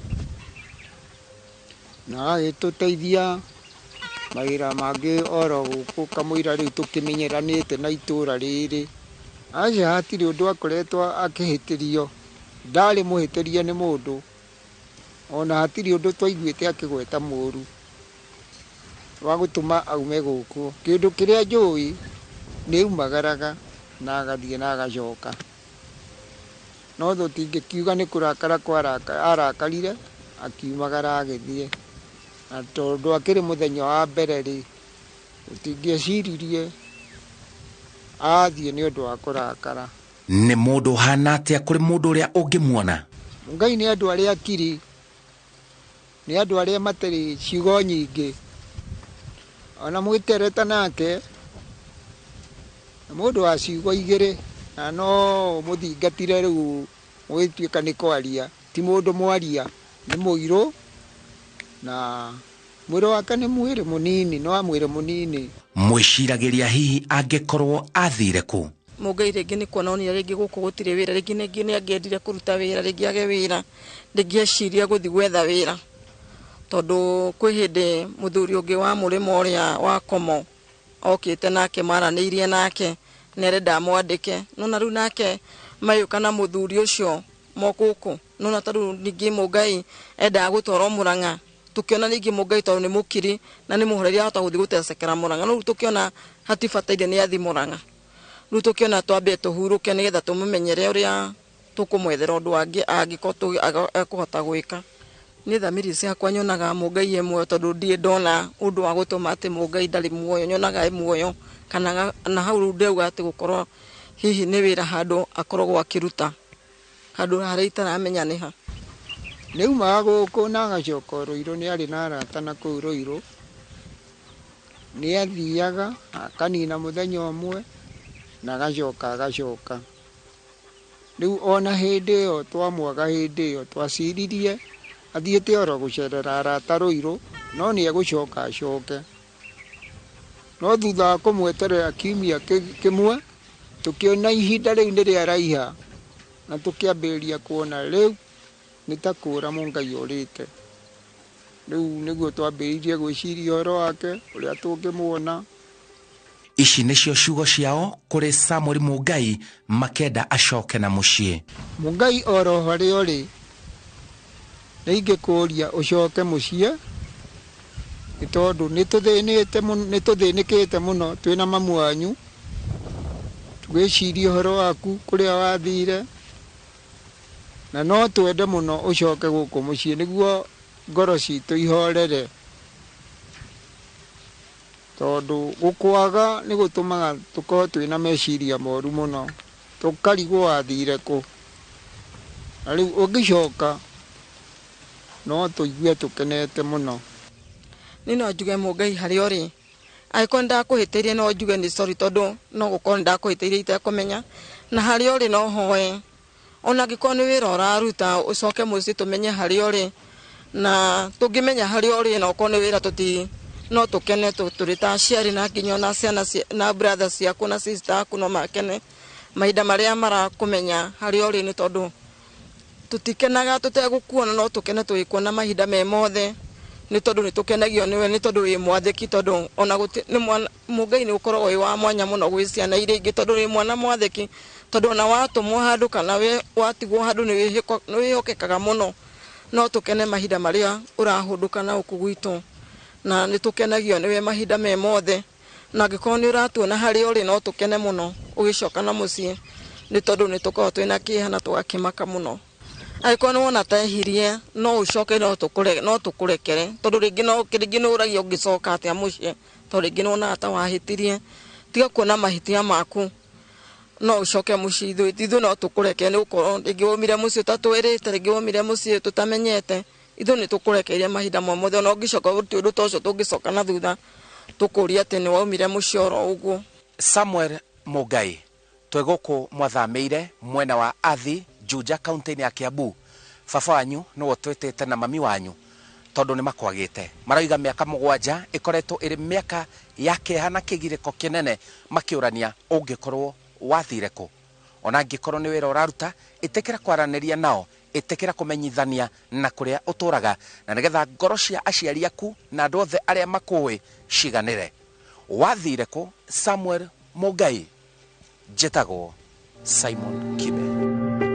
na agagĩtũteithia mawĩra mangĩ oro gũkũ kamũira rĩu tũkĩmenyeranĩte na itũra rĩrĩ. Aca hatirĩ ũndũ akoretwo akĩhĩtĩrio, ndarĩ mũhĩtĩrie nĩ mũndũ, ona hatirĩ ũndũ twaiguĩte akĩgweta mũru wa gũtũma aume gũkũ. Kĩndũ kĩrĩa njũĩ nĩ aumagaraga na agathiĩ na agacoka, no tũtingĩkiuga nĩ kũrakara arakarire akiumagara agĩthiĩ, na tondũ akĩrĩ mũthenya wa mbere rĩ, tũtingĩeciririe athiĩ nĩ ũndũ wa kũrakara. Nĩ mũndũ ũhana atĩa kũrĩ mũndũ ũrĩa ũngĩmuona? Ngai nĩ andũ arĩa akiri, nĩ andũ arĩa matarĩ ciugo nyingĩ, ona mwĩtereta nake nĩ mũndũ wa ciugo igĩrĩ, na no mũthingatire rĩu mũgĩtuĩka nĩ kwaria, ti mũndũ mwaria, nĩ mũirũ, na mwĩrĩ wake nĩ mwĩrĩ mũnini, no mwĩrĩ mũnini. Mwĩciragĩria hihi angĩkorwo athire kũ? Mũngai rĩngĩ nĩ kuona onire rĩngĩ gũkũ gũtirĩ wĩra, rĩngĩ nĩ angĩendire kũruta wĩra, rĩngĩ age wĩra, rĩngĩ eciria gũthiĩ gwetha wĩra, tondũ kwĩ hĩndĩ mũthuri ũngĩ wa mũrĩmo ũrĩa wa Komo okĩte nake maranĩirie nake nĩ arenda amwandĩke, no na rĩu nake mayũka na mũthuri ũcio mokũkũ, no na tarĩu ningĩ Mũngai endaga gũtwarwo Mũrang'a, tũkĩona ningĩ Mũngai tondũ nĩ mũkiri na nĩ mũhoreria ahota gũthiĩ gũtecekera Mũrang'a, no rĩu tũkĩona hatibataire nĩ athi Mũrang'a, rĩu tũkĩona twambe tũhurũke nĩgetha tũmũmenyere ũrĩa tũkũmwethera ũndũ angĩkorwo ekũhota gwĩka. Niĩ thamiri ciakwa nyonaga Mũngai e muoyo, tondũ ndirĩ ndona ũndũ wa gũtũma atĩ Mũngai ndarĩ muoyo, nyonaga e muoyo, kana na hau rĩu ndĩrauga atĩ gũkorwo hihi nĩ wĩra handũ akoragwo akĩruta handũ harĩa itaramenya nĩ ha. Nĩ aumaga gũkũ na agacoka Ruiru, nĩ arĩ na arata na kũu Ruiru, nĩ athiaga akanina mũthenya ũmwe na agacoka agacoka. Rĩu ona hĩndĩ ĩyo twamwaga, hĩndĩ ĩyo twaciririe athiĩte oro gũcerera arata Ruiru, no nĩ egũcoka acoke. No thutha wa kũmweterera kiumia kĩmwe, tũkĩona ihinda rĩu nĩ rĩaraiha, na tũkĩambĩrĩria kuona rĩu nĩ ta kũra Mũngai orĩte. Rĩu nĩguo twambĩrĩirie gwĩciria ũhoro wake ũrĩa tũngĩmuona. Ici nĩcio ciugo ciao kũrĩ Samuel Mũngai makenda acoke na mũciĩ. Mũngai oro harĩa ũrĩ, Nĩ ingĩkũria ũcoke mũciĩ nĩ tondũ nĩ tũthĩnĩkĩte mũno twĩna mamu wanyu, tũgĩciria ũhoro waku kũrĩa wathire, na no twende mũno ũcoke gũkũ mũciĩ nĩguo ngoro citũ ihorere, tondũ gũkwaga nĩ gũtũmaga tũkorwo twĩna meciria moru mũno, tũkarigwo wathire kũ. Na rĩu ũngĩcoka no tũigue tũkenete mũno. Niĩ no njuge Mũngai harĩa ũrĩ, angĩkorwo nĩndakũhĩtĩirie no njuge nĩ sorry, tondũ no gũkorwo nĩndakũhĩtĩirie itekũmenya, na harĩa ũrĩ no hoe, ona angĩkorwo nĩ wĩra ũraruta ũcoke mũciĩ tũmenye harĩa ũrĩ, na tũngĩmenya harĩa ũrĩ na okorwo nĩ wĩra no tũkene tũrĩ ta aciari, na nginya ona ciana na brother ciaku na sister aku no makene mahinda marĩa marakũmenya harĩa ũrĩ, nĩ tondũ tũtikenaga tũtegũkuona, no tũkene tũgĩkuona mahinda me mothe, nĩ tondũ nĩ tũkenagio nĩwe, nĩ tondũ wĩ mwathĩki, tondũ ona Mũngai nĩ ũkoragwo wĩ wa mwanya mũno gwĩ ciana iria ingĩ, tondũ wĩ mwana mwathĩki, tondũ ona watũmwo handũ kana watigwo handũ nĩ wĩhokekaga mũno. No tũkene mahinda marĩa ũrahũndũka na gũkũ gwitũ, na nĩ tũkenagio nĩwe mahinda me mothe, na angĩkorwo nĩ ũratuona harĩa ũrĩ no tũkene mũno ũgĩcoka na mũciĩ, nĩ tondũ nĩ tũkoragwo twĩna kĩeha na tũgakĩmaka mũno. Angĩkorwo nĩ wona ta ehirie no ũcoke, no tũkũrekere, tondũ rĩngĩ nĩ ũragia ũngĩcoka atĩa mũciĩ, tondũ rĩngĩ nĩ wonaga ta wahĩtirie. Tiga kuona mahĩtia maku, no ũcoke mũciĩ, ithuĩ no tũkũrekere, nĩ gũkorwo rĩngĩ waumire mũciĩ ũtatwĩrĩte, rĩngĩ waumire mũciĩ tũtamenyete, ithuĩ nĩ tũkũrekeire mahinda mothe, ona ũngĩcoka gũtirĩ ũndũ ta ũcio tũngĩcoka na thutha tũkũrie atĩ nĩ waumire mũciĩ oro ũguo. Samuel Mũngai, twĩ gũkũ mwathamĩire mwena wa Athi, Juja, kaunti-inĩ ya Kiambu. Baba wanyu nĩwe ũtwĩtĩte na mami wanyu tondũ nĩ makwagĩte. Maroiga mĩaka 7 ĩkoretwo ĩrĩ mĩaka ya kĩeha na kĩgirĩko kĩnene, makĩũrania ũngĩkorwo wathire kũ. Ona angĩkorwo nĩ wĩra ũraruta, ĩtĩkĩra kwaranĩria nao, ĩtĩkĩra kũmenyithania na kũrĩa ũtũraga, na nĩgetha ngoro cia aciari aku na andũ othe arĩa makũĩ ciganĩre. Wathire kũ? Samuel Mũngai. Njĩtagwo Simon Kibe.